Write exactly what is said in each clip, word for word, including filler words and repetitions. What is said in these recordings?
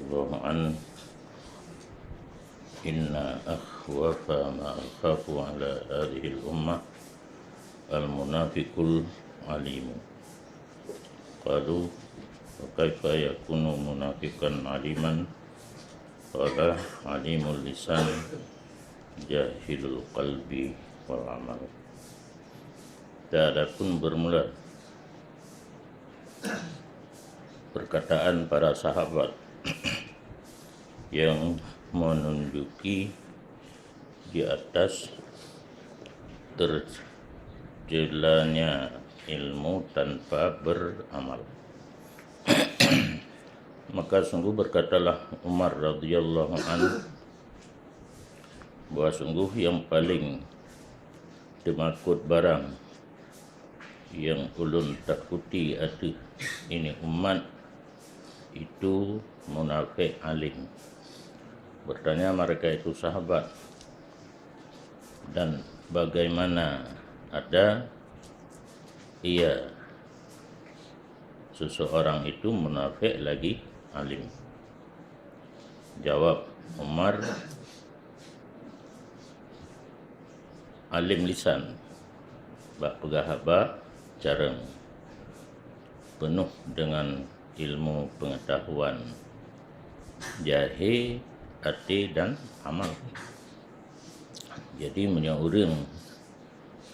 radhiyallahu anhu, "Inna akhwafa ma akhafu ala hadhil ummah al-munafiqul alimu." Qalu, "Wa kaifa yakunu munafiqan aliman?" Qala, "Alimul lisan, jahilul qalbi wal amal." Dan adapun bermula perkataan para sahabat yang menunjuki di atas tercelanya ilmu tanpa beramal. Maka sungguh berkatalah Umar radhiyallahu anhu, bahwa sungguh yang paling teumakot barang yang ulôn takuti ateueh ini umat itu munafék alim. Bertanya mereka itu sahabat, "Dan bagaimana ada ia seseorang itu munafék lagi alim?" Jawab Umar, "Alim lisan, bak peugah haba, carông, peunoh deungon ilmu peungatahuan, jahé até dan amal." Jadi, meunyoe ureuëng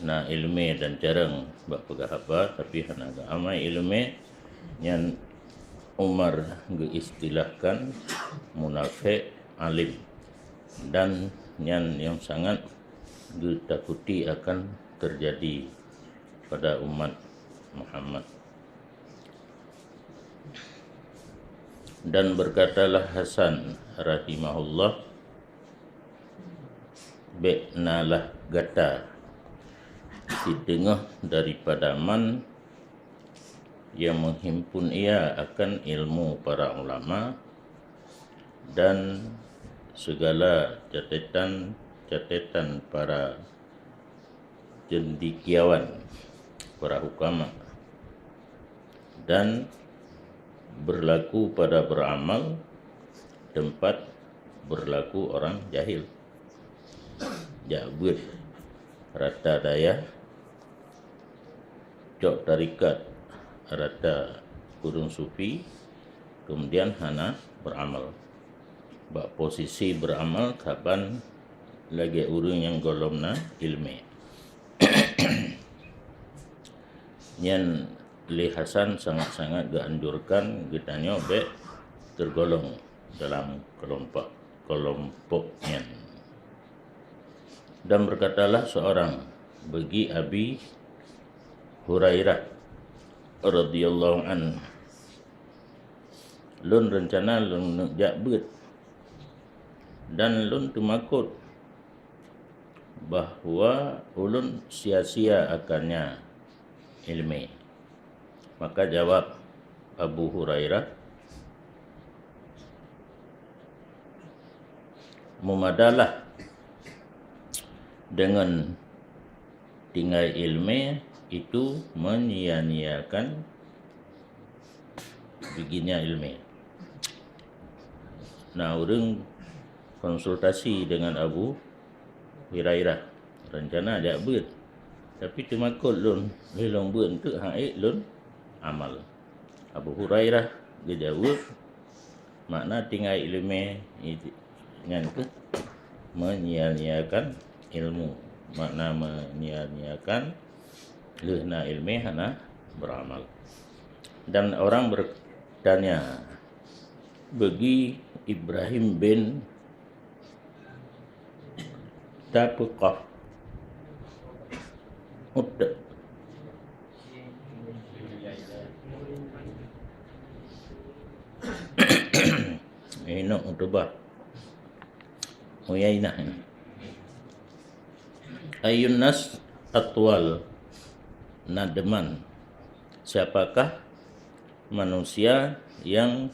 na iéleumé dan carông bak peugah haba, tapi hana geuamai iéleumé, nyan Umar geuistilahkan munafék alim, dan nyan nyang sangat geutakuti akan teujadi pada umat Muhammad. Dan berkatalah Hasan rahimahullah, "Bék nalah gata siteungoh daripada man yang menghimpun ia akan ilmu para ulama dan segala catatan-catatan para cendekiawan, para hukama, dan berlaku pada beramal tempat berlaku orang jahil." Jak beuet rata dayah, cok tarikat rata ureuëng sufi, kemudian hana beramal. Bak posisi beramal saban lagée ureuëng nyang gohlom na iéleumé. Nyan lé Hasan sangat-sangat geuanjurkan geutanyoe bék teugolong dalam keulompok, keulompok nyan. Dan berkatalah seorang bagi Abi Hurairah radhiyallahu anhu, "Lôn reuncana lôn neuk jak beuet, dan lôn teumakot bahwa ulôn sia-sia akannya iéleumé." Maka jawab Abu Hurairah, "Mumadalah deungon tinggai iéleumé itu menyia-nyiakan biginnya iéleumé." Na ureuëng konsultasi deungon Abu Hurairah, "Reuncana jak beuet, tapi teumakot lôn, lé lôn beuet eunteuk han ék lôn amal." Abu Hurairah geujaweueb, "Makna tinggai iéleumé nyan keuh menyia-nyiakan ilmu." Makna menyia-nyiakan, lheueh na iéleumé hana beramal. Dan orang bertanya bagi Ibrahim bin Tapeuqah. Ut-, Inok Utubah. Uyainah ini. Ayyun nas atwal nadman. Siapakah manusia yang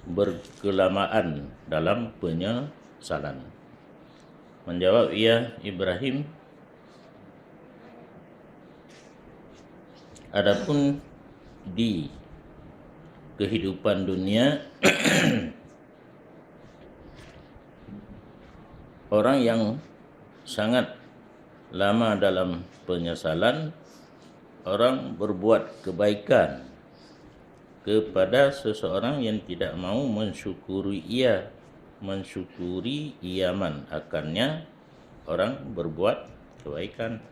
berkelamaan dalam penyesalan? Menjawab ia Ibrahim, "Adapun di kehidupan dunia, Orang yang sangat lama dalam penyesalan, orang berbuat kebaikan kepada seseorang yang tidak mau mensyukuri ia, mensyukuri ia man, akannya orang berbuat kebaikan.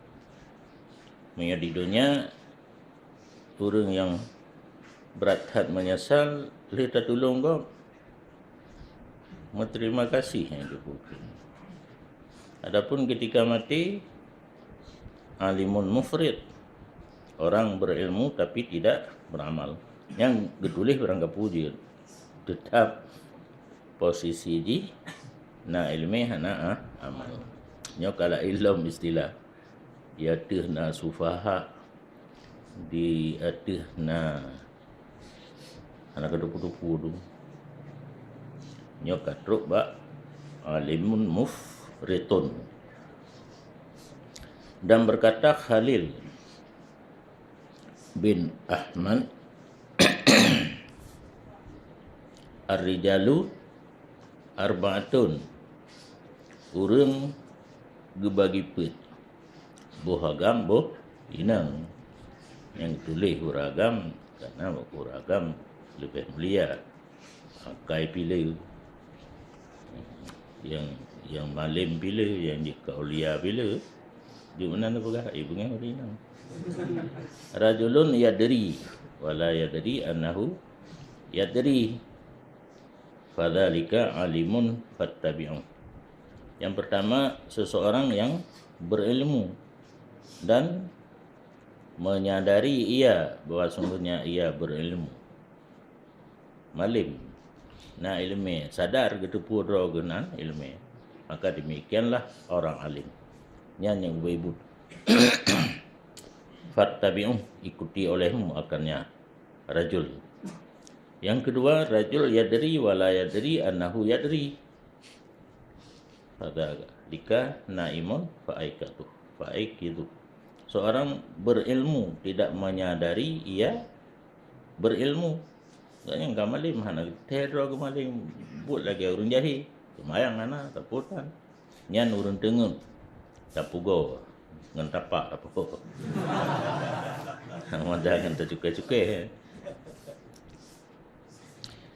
Meunyoe di dunia, ureuëng nyang brat that menyesal, lheueh tatulông gob, meuterima kasih nyang geupeue. Adapun ketika mati, alimun mufrid, orang berilmu tapi tidak beramal. Nyang geutuléh barang kapeue jeuet, teutap posisi jih na iéleumé hana, ah, amal. Nyoe kalau ilom istilah, ya teuh na sufaha, di ateueh na hana ka tupu-tupu tu. Nyoe ka trok bak alimun mufritun. Dan berkata Khalil bin Ahmad, "Ar-rijalu arba'atun." Ureuëng geubagi peuet. Boh agam, boh inong. Nyang tuléh ureuëng agam, karena ureuëng agam leubeh mulia. Akai pileue. Nyang, nyang malem pileue, nyang jeuet keu aulia pileue. Jeuet meunan peugah, eh, beungéh ureuëng inong. Rajulun yadri, wala yadri annahu yadri. Fadzalika alimun fattabi'uh. Yang pertama, seseorang yang berilmu dan menyadari ia bahwa sungguhnya ia berilmu. Malem, na iéleumé, sadar geuteupeue droe geuh nan iéleumé. Maka demikianlah orang alim. Nyan nyang ubé-ubé. Fattabi'uh, ikuti olehmu akannya. Rajul. Yang kedua, rajul yadri wala yadri annahu yadri. Fadzalika naimun faaiqadhu, faaiqidhu. Seorang berilmu tidak menyadari ia berilmu. Gobnyan ka malem, hana geutéh droe geumalem, buet lagée ureuëng jahé. Seumayang hana, sapeue tan. Nyan ureuëng teungeut, tapugoe ngon tapak tapugoe. Mada ngon tacukai-cukai.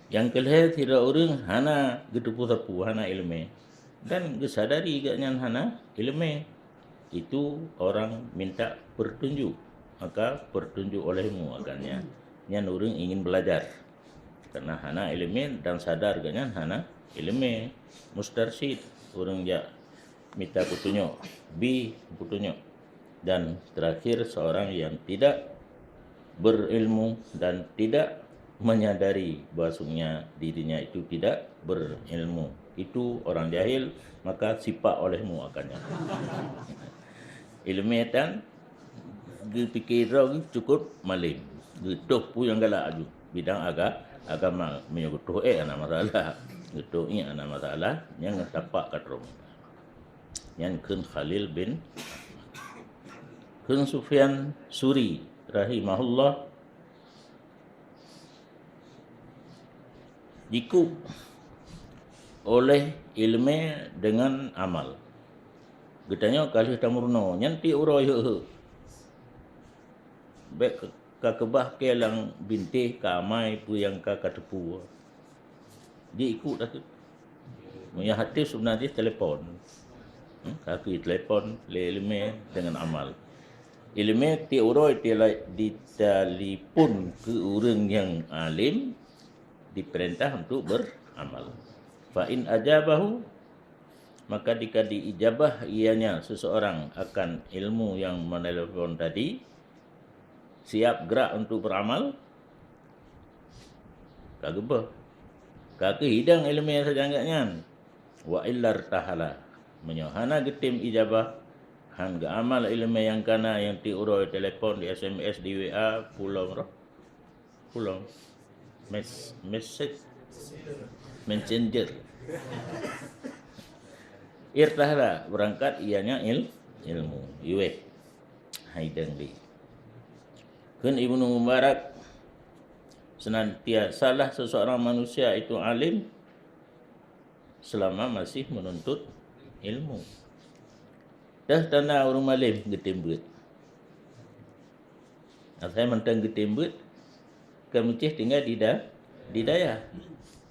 Nyang keulhée, sidroe ureuëng hana geuteupeue sapeue, hana iéleumé, dan geusadari gobnyan hana iéleumé. Itu orang minta petunjuk, maka petunjuk olehmu akannya. Nyan ureuëng ingin belajar. Karena hana iéleumé dan sadar gobnyan hana iéleumé. Mustarsyid, ureuëng jak mita petunjuk, bi petunjuk. Dan terakhir, seorang yang tidak berilmu dan tidak menyadari bahwasanya dirinya itu tidak berilmu. Itu orang jahil, maka sipak olehmu akannya. Iéleumé tan geupike droe geuh cukup malem. Geutoh peue nyang galak aju. Bidang aga-, agama, meunyoe geutoh ék hana masalah. Geutoh ék hana masalah, nyang tapak ka trok. Nyan kheun Khalil bin, kheun Sufyan Suri rahimahullah, jikup oleh iéleumé deungon amal. Geutanyoe ka lheueh tameurunoe, nyan tiep uroe heu-heu. Bék ka keubah kée lam bintéh ka amai peue nyang ka kateupeue. Jikuk takheun. Meunyoe hati seubena jih telepon. Hmm, ka geuteulepon lé iéleumé deungon amal. Iéleumé tiep uroe tila-, ditelepon keu ureuëng nyang alim, dipeurintah untuk beramal. Fa in ajabahu, maka jika diijabah ianya seseorang akan ilmu yang menelepon tadi, siap gerak untuk beramal, ka geubeuh. Ka keuhidang iéleumé sajanggak nyan. Wa illartahala. Meunyoe hana geutem ijabah, han geuamal iéleumé nyang kana nyang tiep uroe telepon, di S M S, di W A, pulom roh. Pulom. Mes-, message. Messenger. Irtahala, berangkat ianya il-, ilmu. Iweh. Hai deng li. Kheun Ibnu Mubarak, senantiasalah seseorang manusia itu alim selama masih menuntut ilmu. Dah tanda ureuëng malém geutem beuet. Asai mantong geutem beuet, keumiséh tinggai di da-, di dayah,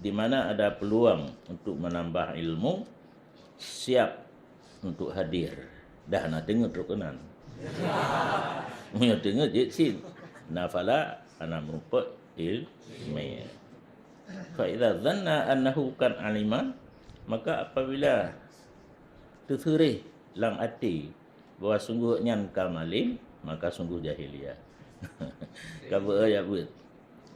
di mana ada peluang untuk menambah ilmu, siap untuk hadir. Dah na teungeut rot keunan. Meunyoe teungeut jeuet cit. Nafala ana meureumpok ilmu. Fa idza zanna annahu kan aliman, maka apabila teuseureh lam até bahwa sungguh nyan ka malém, maka sungguh jahiliyah. Ka beu ya beuet.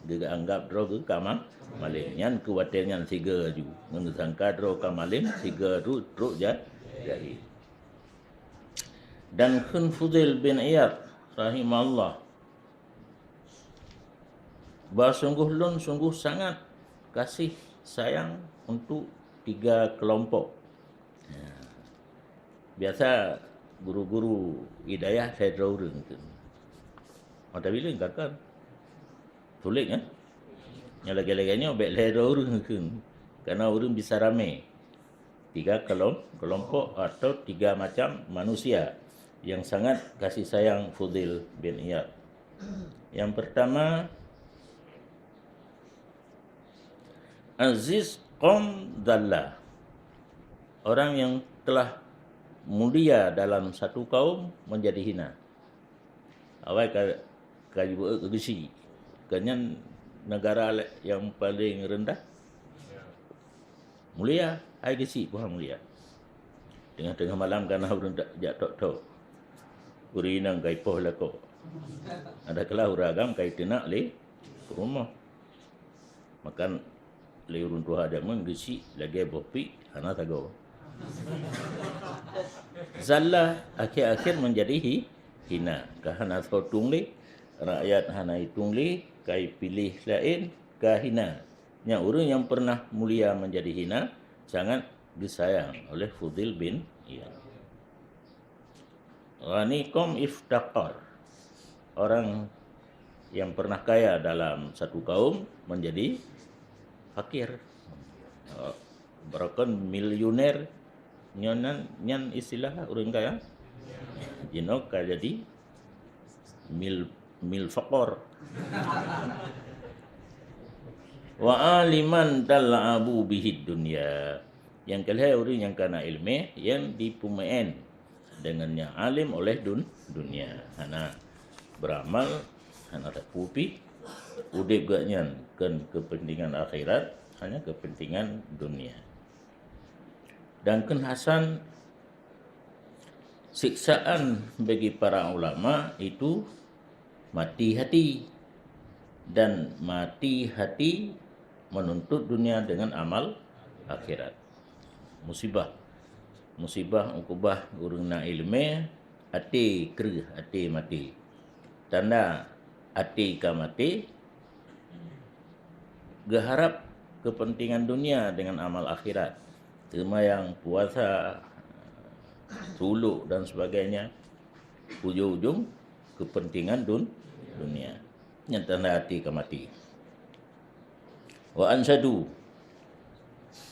Geuanggap droe geuh ka ma-, malém. Nyan keu watée nyan siga ju. Meungeusangka droe ka malém, siga tu trok ja-, jahil. Dan kheun Fudail bin Iyad rahimahullah, "Bah sungguh lôn sungguh sangat kasih sayang untuk tiga kelompok." Ya. Biasa guru-guru hidayah lhée droe ureuëng tu. Mata bileueng kakon. Sulet kan? Nyang lagée-lagée nyoe bék lhée droe ureuëng tu. Karena ureuëng bisa ramé. Tiga kelom-, kelompok atau tiga macam manusia yang sangat kasih sayang Fudail bin Iyad. Yang pertama, aziz qaum dzalla. Orang yang telah mulia dalam satu kaum menjadi hina. Awai ka, ka jibeuet keu geuchik. Keu nyan negara lé-, nyang paleng reundah. Mulia, hai geuchik pih mulia. Teungoh-teungoh malam kana ureuëng jak tok-tok. Ureuëng inong ka ipoh lakoe. Ada keulah ureuëng agam ka iteunak lé rumoh. Makan lé ureuëng tuha jameun geuchik lagée boh piek hana sagoe. Dzalla akhir-akhir menjadi hi-, hina. Ka hana soe tueng lé, rakyat hana itueng lé, ka ipiléh laén, ka hina. Nyan ureuëng nyang pernah mulia menjadi hina, sangat disayang oleh Fudail bin Iyad. Ghani qaum iftaqar. Orang yang pernah kaya dalam satu kaum menjadi fakir. Baroekon miliuner nyoe nan, nyan istilah ureuëng kaya. Jinoe ka jadi mil-, mil fakor. Wa aliman tal'abu bihid dunya. Nyang keu lhée ureuëng nyang kana iéleumé nyang dipeumeuén deungon nyang alim oleh dun-, dunia. Hana beuramal, hana sapeue pih. Udeb geuh nyan kon keupeuntengan akhirat, hanya keupeuntengan dunia. Dan kheun Hasan, siksaan bagi para ulama itu mati hati, dan mati hati menuntut dunia dengan amal akhirat. Musibah. Musibah ukubah ureuëng na iéleumé, até kreueh, até maté. Tanda até ka maté, geuharab keupeuntengan dunia dengan amal akhirat. Seumayang, puasa, suluk dan sebagainya. Ujong-ujong keupeuntengan dun-, dunia. Nyan tanda até ka maté. Wa ansadu,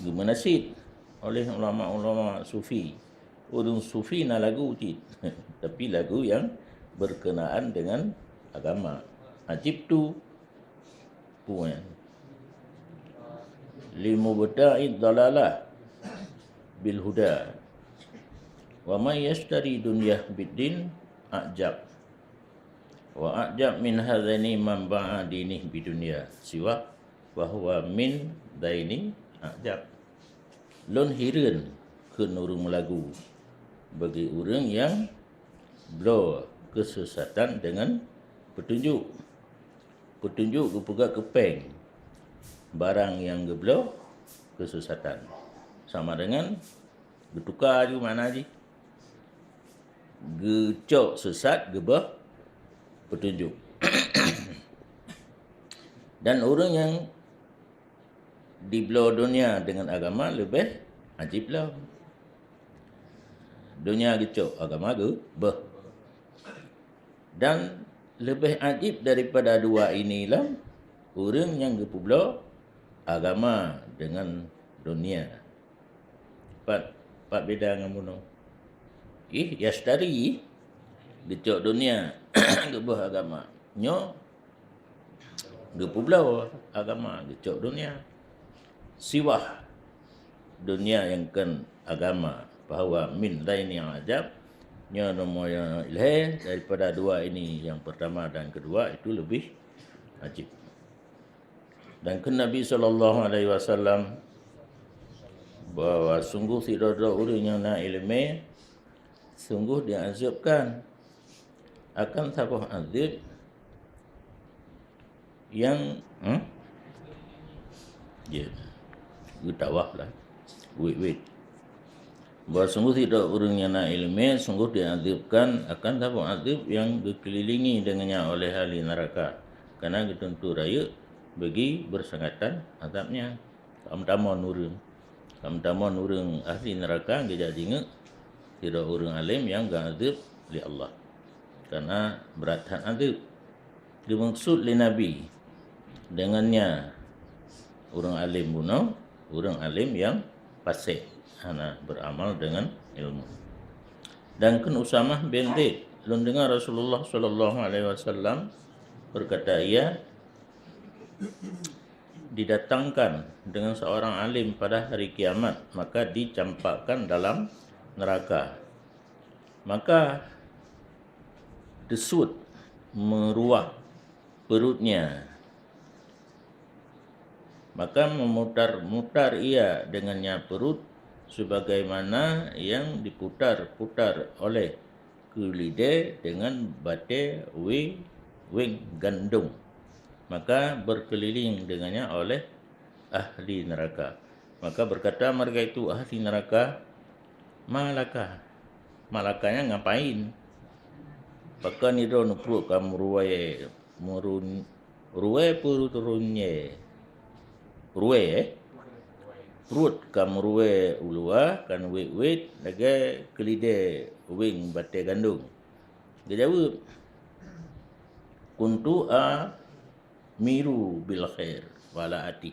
geumeunasyid oleh ulama-ulama sufi. Ureuëng sufi na lagu cit, tapi lagu yang berkenaan dengan agama. Ajibtu, puan. Limubta'id dalalah bil huda. Wa may yashtari dunya bid din ajab. Wa ajab min hadzaini man ba'a dinih bidunya siwa wa huwa min dzaini ajab. Lôn hireuen kheun ureuëng meulagu bagi ureuëng nyang bloe keusesatan deungon peutunjuk. Peutunjuk geupeugah keu péng, barang nyang geubloe keusesatan. Sama dengan geutuka ju makna jih. Geucok sesat, geubloe peutunjuk. Dan ureuëng nyang dibloe dunia dengan agama leubeh ajib lom. Dunia geucok, agama geubloe. Dan leubeh ajib daripada dua ini lom, ureuëng nyang geupeubloe agama dengan dunia. Pat Pat beda ngon bunoe? Ih, yashtari, geucok dunia, geuboh agama. Nyoe, geupeubloe agama, geucok dunia. Siwah dunia nyang kon agama, bahwa min zaini ajab, nyoe nomor nyang lhèe daripada dua ini, yang pertama dan kedua itu lebih ajib. Dan kheun Nabi sallallahu alaihi wasallam bahwa sungguh sidroe-droe ureuëng nyang na iéleumé, sungguh diazabkan akan saboh azab nyang, hmm? Ya. Geutawah lah. Wait, wait. Bahwa sungguh sidroe ureuëng nyang na iéleumé, sungguh diazabkan akan saboh azab nyang geukelilingi dengannya oleh ahli neraka, karena geuteuntu rayeuk bagi beusangatan azabnya. Ka meutamong ureuëng, ka meutamong ureuëng ahli neraka geujak jingeuk sidroe ureuëng além nyang geuazab lé Allah, karena brat that azab. Dimaksud lé Nabi dengannya ureuëng além bunoe, ureuëng além nyang fasik, hana beramal dengan ilmu. Dan kheun Usamah bin Zaid, lôn deungoe Rasulullah sallallahu alaihi wasallam berkata, ia didatangkan dengan seorang alim pada hari kiamat, maka dicampakkan dalam neraka. Maka teusut meuruah perutnya, maka memutar-mutar ia dengannya perut sebagaimana yang diputar-putar oleh keulidé dengan batée wé-, wéng gandong, maka berkeliling dengannya oleh ahli neraka. Maka berkata mereka itu, ahli neraka, "Ma laka?" Ma laka nyan ngapain? Pakon nidroe neupruet ka meuruwée, meurun-, ruwée peurunyée. Ruwée, eh? Pruet ka meuruwée u luwa, ka neuwét-wét lagée keulidé wéng batée gandong. Geujaweueb, "Kuntu amiru bil khair, wa la ati."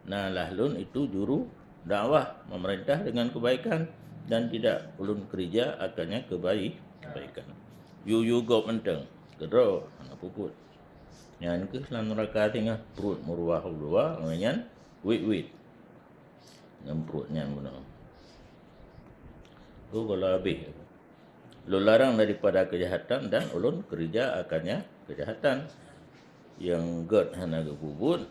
Nah, lah lôn itu juru dakwah, memerintah dengan kebaikan, dan tidak ulôn keurija akannya kebai-, kebaikan. Yue-yue gob mantong, keudroe hana peubuet. Nyan keuh lam neuraka singoh, pruet meuruwah u luwa, ngon nyan wét-wét ngon pruet nyan bunoe. Oh, kalau habéh. Lôn larang daripada keujahatan dan ulôn keurija akannya keujahatan. Nyang gét hana geupeubuet,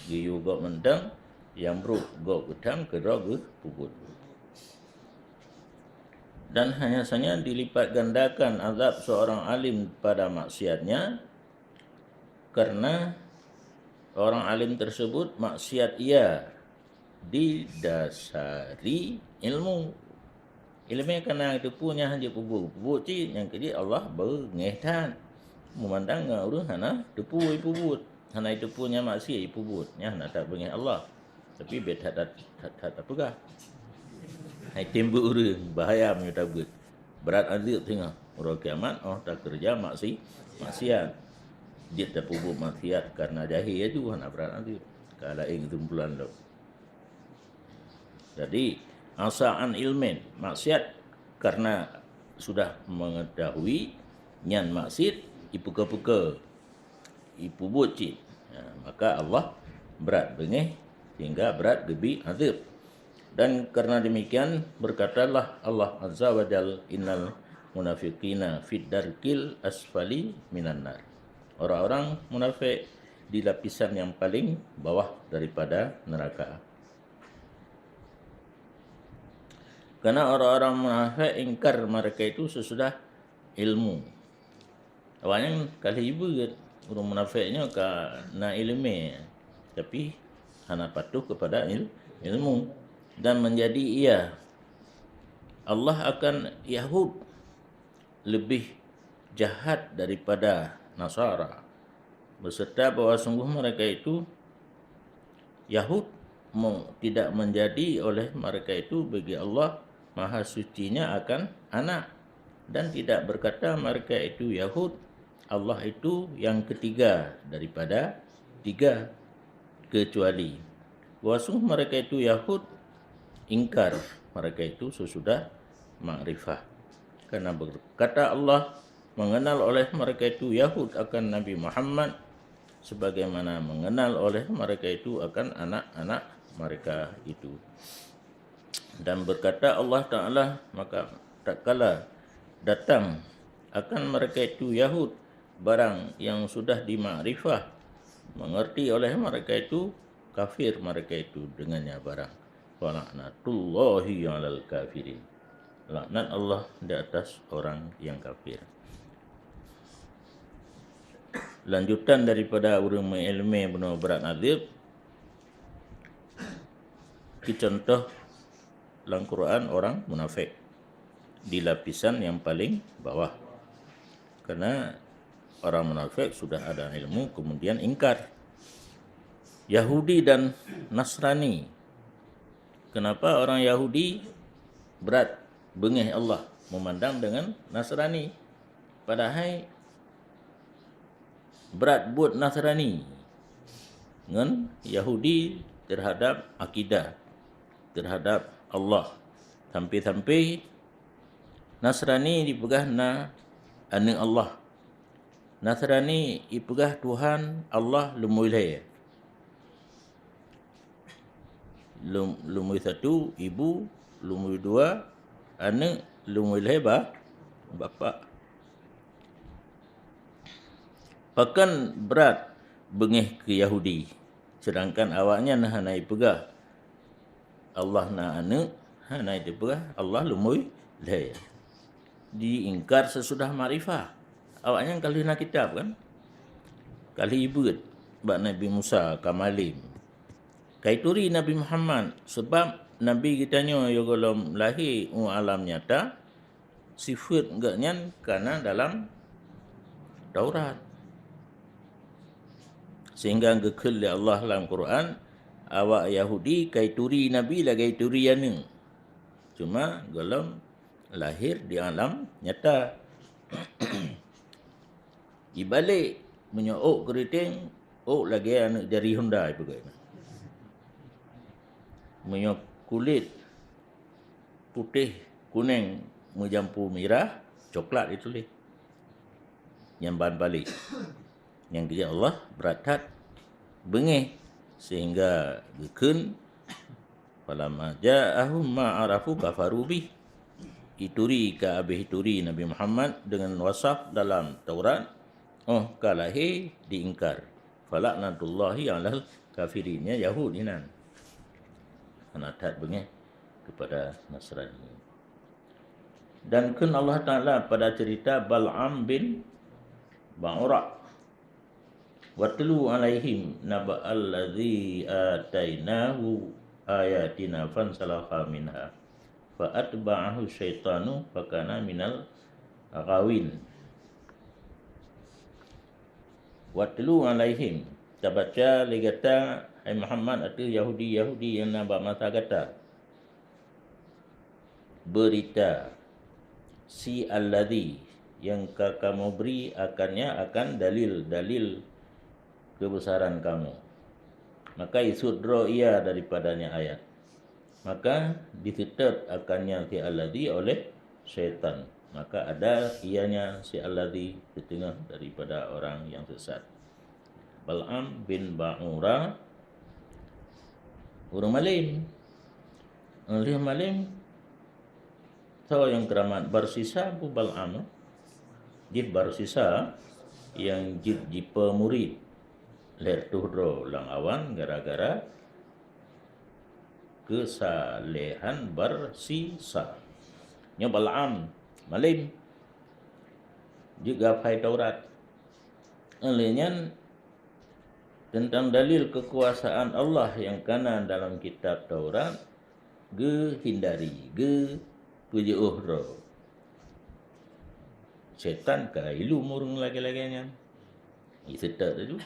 geuyue gob mantong, nyang brok gob geutam keudroe geupeubuet. Dan hanya saja dilipat gandakan azab seorang alim pada maksiatnya, karena orang alim tersebut maksiat ia didasari ilmu. Iéleumé ka na teupeu nyang hana jipeubuet, peubuet cit, nyang keujeuet Allah beungéh that. Meumandang ngon ureuëng hana teupeu jipeubuet, hana teupeu nyang maksiat jipeubuet, nyan hana that beungéh Allah. Tapi bét that, that, that, that peugah. Hai timbuk ureuëng, bahaya meunyoe tabeuet. Brat azeueb singoh uroe kiamat, oh takeureuja maksi-, maksiat. Jeuet tapeubuet maksiat karena jahé aju, hana brat azeueb. Ka laén keuseumpeulan lom. Jadi, asa an ilmin, maksiat karena sudah mengetahui nyan maksiat, ipeuke-peuke, ipeubuet cit, ha, maka Allah brat beungéh sehingga brat geubi azeueb. Dan karena demikian, berkatalah Allah Azza wa Jal, "Innal munafiqina fid darkil asfali minan nar." Orang-orang munafik di lapisan yang paling bawah daripada neraka. Karena orang-orang munafik ingkar mereka itu sesudah ilmu. Awaknyan ka lheueh jibeuet, ureuëng munafik nyoe ka na iéleumé, tapi hana patuh kepada il-, ilmu, dan menjadi ia, Allah akan Yahud lebih jahat daripada Nasara, beserta bahwa sungguh mereka itu Yahud me-, tidak menjadi oleh mereka itu bagi Allah Maha Sucinya akan anak, dan tidak berkata mereka itu Yahud, Allah itu yang ketiga daripada tiga, kecuali bahwa sungguh mereka itu Yahud ingkar mereka itu sesudah makrifah. Karena berkata Allah, mengenal oleh mereka itu Yahud akan Nabi Muhammad, sebagaimana mengenal oleh mereka itu akan anak-anak mereka itu. Dan berkata Allah Ta'ala, maka tatkala datang akan mereka itu Yahud barang yang sudah dimakrifah, mengerti oleh mereka itu, kafir mereka itu dengannya barang. Wala'natullahi 'alal kafirin. Laknat Allah di atas orang yang kafir. Lanjutan daripada ureuëng meuilmé bunoe brat azeueb, ki contoh lam Quran orang munafik di lapisan yang paling bawah. Karena orang munafik sudah ada ilmu, kemudian ingkar. Yahudi dan Nasrani. Kenapa orang Yahudi brat beungéh Allah memandang dengan Nasrani? Padahai brat buet Nasrani ngon Yahudi terhadap akidah, terhadap Allah. Sampai-sampai Nasrani dipeugah na aneuëk Allah. Nasrani ipeugah Tuhan Allah lumboi lhée. Lum-, lumboi satu ibu, lumboi dua aneuëk, lumboi lhée ba-, bapak. Pakon brat beungéh keu Yahudi, sedangkan awaknyan hana ipeugah Allah na aneuëk, hana ipeugah Allah lumboi lhée. Diingkar sesudah makrifah. Awaknyan ka lheueh na kitab kan? Ka lheueh ibeuet bak Nabi Musa ka malem. Ka ituri Nabi Muhammad, sebab Nabi geutanyoe yoh gohlom lahé u alam nyata, sifeuet geuhnyan ka na dalam Taurat. Sehingga geukheun lé Allah lam Quran, awak Yahudi ka ituri Nabi lagée ituri aneuëk. Cuma gohlom lahé di alam nyata. Ibalek, meunyoe ôk keuriteng, ôk lagée aneuëk jari honda ipeugah. Meunyoe kulét putéh, kuneng, meujampu mirah, coklat ituléh. Nyan ban balek. Nyang geujak Allah brat that beungéh, sehingga geukheun, "Falamma ja'ahum ma arafu kafaru bih." Ituri ka abéh ituri Nabi Muhammad dengan wasaf dalam Taurat, oh ka lahé diingkar. "Fala'natullahi 'alal kafirin." Nyan Yahudi nan. Hana that beungéh kepada Nasrani. Dan kheun Allah Ta'ala pada cerita Bal'am bin Ba'ura, "Watlu 'alaihim naba'al ladzi atainahu ayatina fansalakha minha fa atba'ahu syaitanu fakana minal ghawin." "Watlu 'alaihim," tabaca lé gata, hai Muhammad, ateueh Yahudi-Yahudi nyang na bak masa gata, beurita si alladzi nyang ka kamoe bri akannya, akan dalil-dalil keubesaran kamoe. Maka isut droe ia daripadanya ayat. Maka diseutôt akannya si alladzi oleh syaitan. Maka ada ianya si alladzi siteungoh daripada orang yang sesat. Bal'am bin Ba'ura ureuëng malem. Lheueh malem, soe nyang keuramat? Barsisa bu Bal'am. Jih Barsisa nyang jeuet jipeumurit lhée reutôh droe lam awan gara-gara keusalehan Barsisa. Nyoe Bal'am malem jeuet geuhafai Taurat. Lheueh nyan, teuntang dalil keukuasaan Allah nyang ka na dalam kitab Taurat geuhindari, geupeujeuôh droe. Setan ka ilum ureuëng lagée-lagée nyan. Iseutôt laju.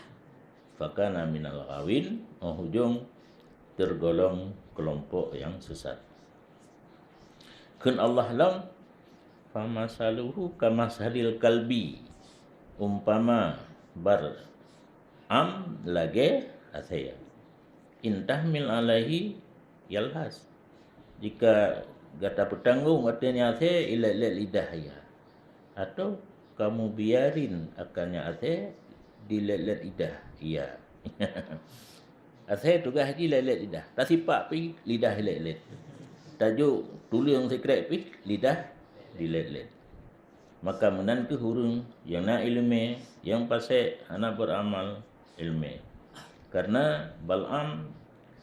Fakana minal ghawin, óh ujong teurgolong keulompok nyang sesat. Kheun Allah lom, "Famasaluhu kamasalil kalbi." Umpama Bal'am lagée asée. "In tahmil alaihi yalhas." Jika gata peutanggong ateueh nyan asèe ilèt-lèt lidah ia. Atau kamu biarin akan nyan asèe dilèt-lèt lidah ia. Asèe tugaih jih lèt-lèt lidah. Tasipak pih lidah lèt-lèt. Tajok tuleueng sikrek pih lidah dilèt-lèt. Maka meunan kheueh ureueng nyang na ileumèe, nyang pasék hana beuramal ileumèe. Karena Bal'am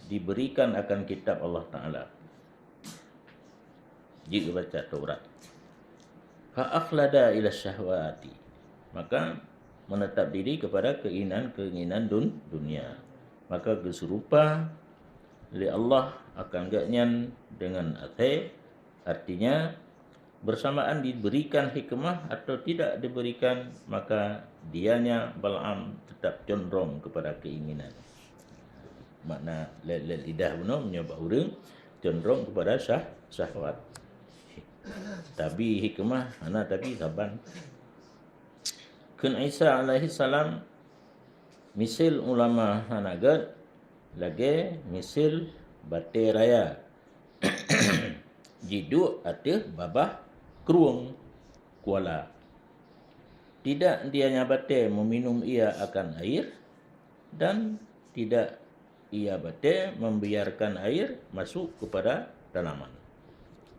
diberikan akan kitab Allah Taala. Jeuet geubaca Taurat. Fa akhlada ila syahwati. Maka menetap diri kepada keinginan-keinginan dun-, dunia. Maka geuseurupa lé Allah akan gobnyan dengan asèe, artinya bersamaan diberikan hikmah atau tidak diberikan, maka dianya Bal'am tetap condrong kepada keinginan. Makna lèt-lèt lidah bunoe meunyoe bak ureueng condrong kepada syah-, syahwat. Tabi hikmah hana tabi saban. Kheun Isa alaihissalam, misil ulama hana gèt lagèe misil batèe raya jiduek ateueh babah krueng kuala. Tidak dianya batèe meminum ia akan air, dan tidak ia batèe membiarkan air masuk kepada tanaman.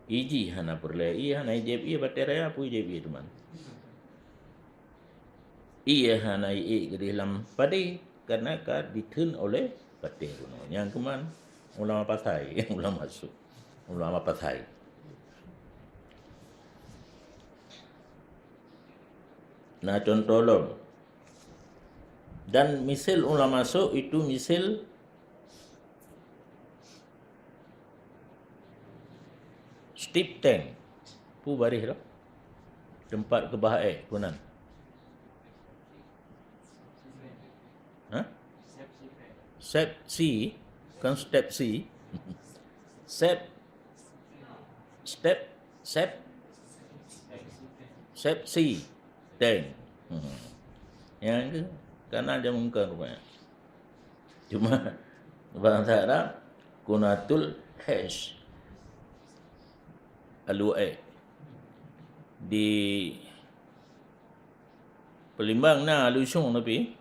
Iji hana peureulèe, ie hana ijép ie batèe raya, peue ijép ie teuma. Ie hana iék keudéh lam padé, karena ka ditheun oleh batèe bunoe. Nyang keuman ulama pasai, ulama sôk, ulama pasai. Na contoh lom. Dan misil ulama sôk itu misil steep tank. Peue baréh lom? Teumpat keubah èk, peue nan? Ha? Sepsi, kon stepsi. Sep-, step-, sep-, sepsi tank. Hmm. Nyang keuh, kana jameun keu rupanya. Cuma bahasa Arab, kunatul hash. Alu èk. Di Palembang na alu syong tapi.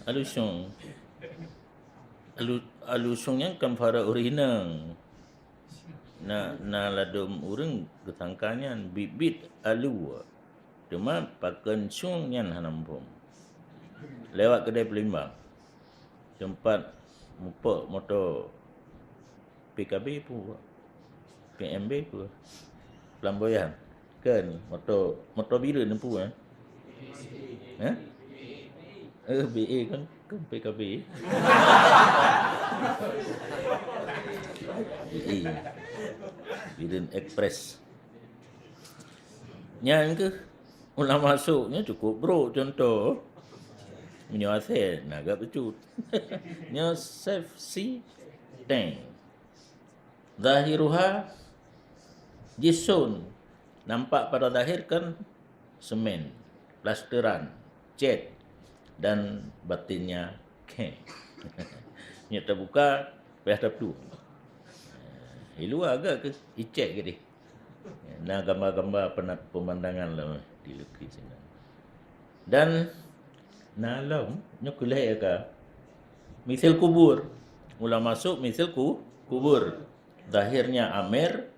Alu syong. Alu, alu syong nyan kan para ureueng inong. Na, na ladôm ureueng geusangka nyan bit-bit alu. Teuma pakon syong nyan hana muphom. Lewat keudè Palembang. Teumpat mupok moto P K B peue? P M B peue? Flamboyan. Kan moto, moto bireuen peue, eh? Hah? Eh, B A kan, kan P K B. B A. Bireuen Express. Nyan keuh ulama sôk nyoe cukup brôk contoh. Meunyoe asèe na gèt bacut. Nyoe sepsi tank. Zahiruha jisun, nampak pada zahir kan semen, plasteran, cat, dan batinnya keng. Nyoe tabuka, payah taplueng. Di luwa agak keu icek gadih. Na gambar-gambar pena-, pemandangan lah dilukis sinan. Dan na lom nyoe keu lhèe ka. Misil kubur. Ulama sôk misil ku-, kubur. Zahirnya amer,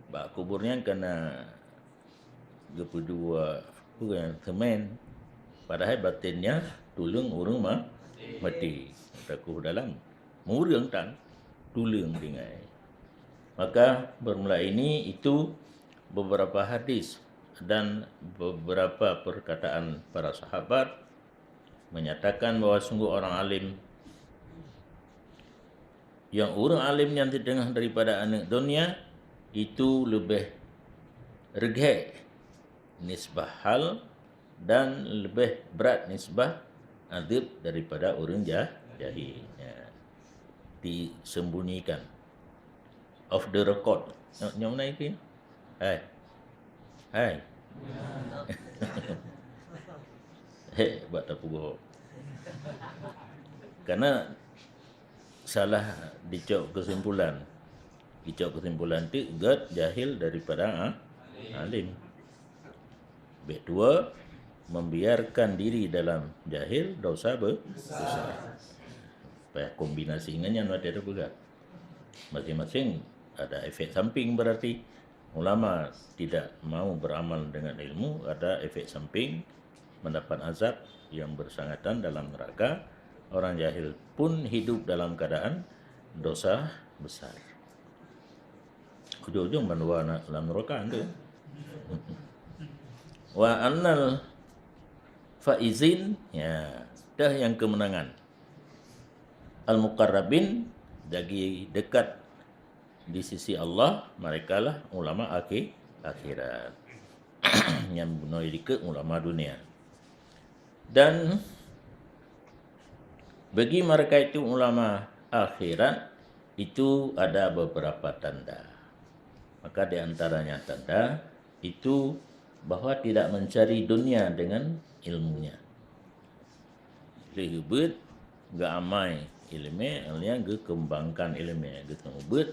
bak kubur nyan kana geupeuduek, peue nyan, semen. Padahai batinnya tuleueng ureueng ma-, maté. Takuh dalam. Meureueng tan, tuleueng tinggai. Maka bermula ini itu beberapa hadis dan beberapa perkataan para sahabat menyatakan bahwa sungguh orang alim, yang ureueng alim nyan siteungoh daripada aneuk donya, itu leubeh reugèt nisbah hal dan leubeh brat nisbah adeueb daripada ureueng jah-, jahil. Ya. Disembunyikan. Off the record. Nyo-, nyoe na itu ya? Hai. Hai. Heh, buat tapugoe. Karena salah dicok kesimpulan. Icok keusimpulan teuk, gét jahil daripada a-, alim. Bék dua, membiarkan diri dalam jahil dosa be-, besar. Payah kombinasi ngon nyan watée teupeugah. Masing-masing ada efek samping berarti. Ulama tidak mau beramal dengan ilmu, ada efek samping, mendapat azab yang bersangatan dalam neraka. Orang jahil pun hidup dalam keadaan dosa besar. Ujung-ujung bandua na-, lam neraka tu. Wa annal faizin, ya, dah yang kemenangan. Al-muqarrabin, lagi dekat di sisi Allah, merekalah ulama akhi-, akhirat. Nyang bunoe dikeue ulama dunia. Dan bagi mereka itu ulama akhirat, itu ada beberapa tanda. Maka di antaranya tanda itu bahwa tidak mencari dunia dengan ilmunya. Lheueh beuet geuamai iéleumé, artinya geukeumbangkan iéleumé, geuteumé beuet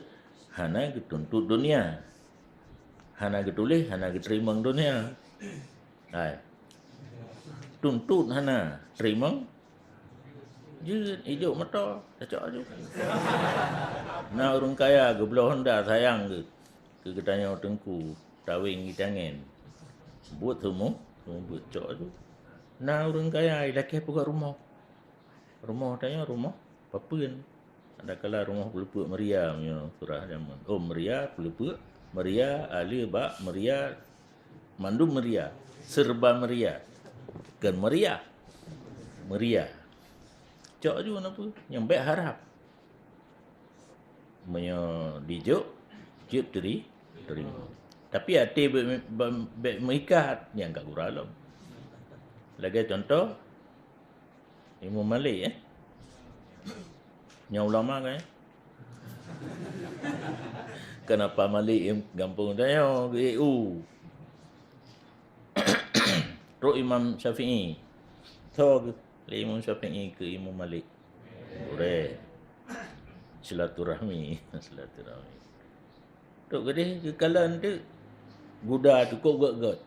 hana geutuntot dunia. Hana geutuléh, hana geuteurimong dunia. Hai. Tuntot hana, teurimong jeuet, ijok moto, tacok aju. Na ureuëng kaya geubloe honda sayang geuh keu geutanyoe teungku, taweng geutangen. Buet seumu, seumu buet cok aju. Na ureuëng kaya ilakée peugah rumoh. Rumoh tanyoe rumoh papeuen. Adakala rumoh peuleupeuk meuria meunyoe surah jameun. Oh, meuria, peuleupeuk meuria, ale bak meuria, mandum meuria, serba meuria. Bukan meriah, meuria. Cok aju na peue? Nyang bék harab. Meunyoe dijok, jeuet teuri-, teurimong. Tapi até bék, bék, bék meuikat, nyang ka gura lom. Lagée contoh, Imam Malik, eh? Nyoe ulama kan, eh? Kenapa Malik gampông tanyoe, geu-, u. Trok Imam Syafi'i. Tho geuh lé Imam Syafi'i keu Imam Malik. Gurée. Silaturahmi, silaturahmi. Trok keudeh keukalon teuk guda cukôp gét-gét.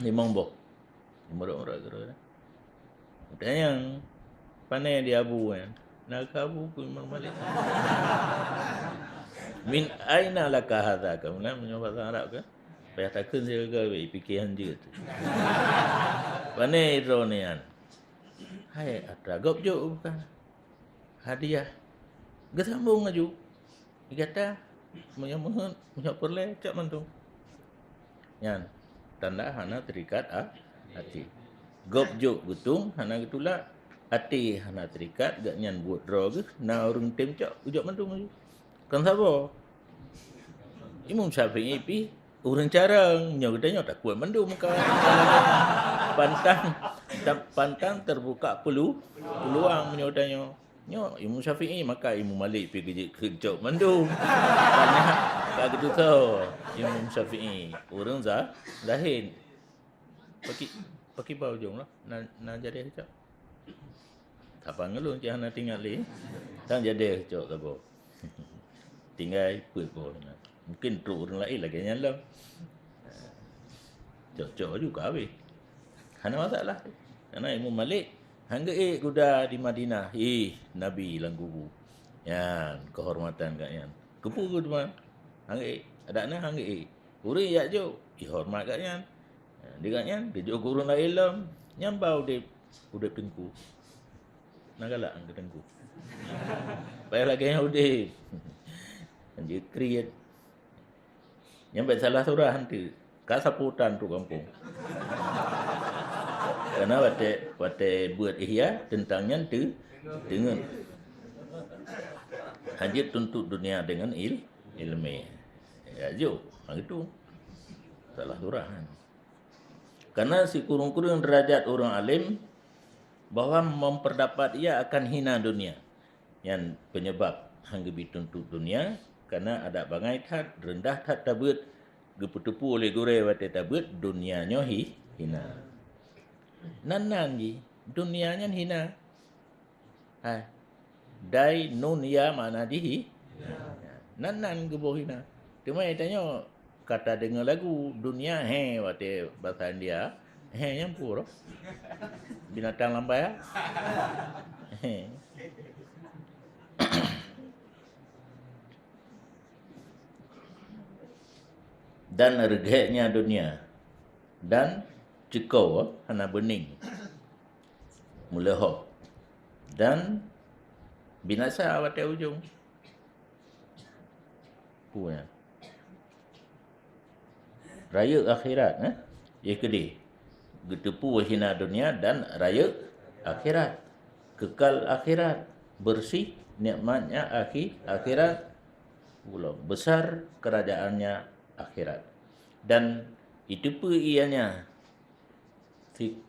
Limong boh. Meurok-meurok keudroe. Tanyong, "Pane di Abu nyan?" "Na keu Abu keu Imam Malik." "Min aina laka hadza?" Ka meunan meunyoe basa Arab kan? Payah takheun sigaga wéh, pike hanjeuet. "Pane droeneuh nyan?" "Hai, atra gob jok bukan hadiah." Geusambong laju. Gata meunyoe meuheuet, meunyoe peureulée, cok mandum. Nyan tanda hana terikat a-, até. Gob jok geutung hana geutulak, até hana terikat, gobnyan buet droe geuh, na ureuëng tem cok, ujok mandum laju. Kon saboh. Imam Syafi'i pih ureuëng carông, nyoe geutanyoe takuet mandum ka. Pantang, ta-, pantang terbuka pelu-, peluang meunyoe geutanyoe. Nyoe Imam Syafi'i, maka Imam Malik pih geujeuet keu cok mandum. Karena ka geututoe Imam Syafi'i, ureuëng za-, zahid. Paki-, pakibau ujong lah, na, na jadeh cok. Saban ngon lôn cit hana teuingat lé. Tan jadeh cok saboh. Tinggai peuet boh. Mungkin trok ureuëng laén lagée nyan lom. Cok-cok aju ka habéh. Hana masalah. Karena Imam Malik han geuék guda di Madinah. Ih, Nabi lam kubu. Nyan keuhormatan gobnyan. Keupeue geuteuma? Han geuék. Adak na han geuék. Ureuëng jak jok, ihoreumat gobnyan. Di gobnyan geujok keu ureuëng laén lom. Nyan ba udeb, udeb teungku. Na galak keu teungku. Payah lagée nyan udeb. Jeuet kriet. Nyan bék salah surah hantu. Ka sapotan tu gampông. Karena watée, watée buet ihya teuntang nyan teu-, teungeut. Hana jeuet tuntot dunia dengan il-, iéleumé. Ya, jok. Ha, gitu. Salah surah. Karena sikureueng-kureueng derajat ureuëng alim bahwa memperdapat ia akan hina dunia. Nyan penyebab han geubi tuntot dunia, karena adak bangai that, reundah that tabeuet, geupeuteupeue lé gurée watée tabeuet, dunia nyoe hi-, hina. Nan-nan jih, dunia nyan hina. Hai. Dai nun ya makna jih hi-, Nan-nan geuboh hina. Teuma tanyoe ka tadeungoe lagu dunia, he, watée basa India, he, nyang peue roh? Binatang lambai, ha? He. Dan reugét nya dunia, dan ceuko hana beuning, meuleuho, dan binasa watée ujong. Peue nyan? Rayeuk akhirat, eh? Jéh keudeh. Geuteupeue hina dunia dan rayeuk akhirat. Kekal akhirat, bersih nikmatnya akhi-, akhirat, pula besar kerajaannya akhirat. Dan iteupeue ianya si,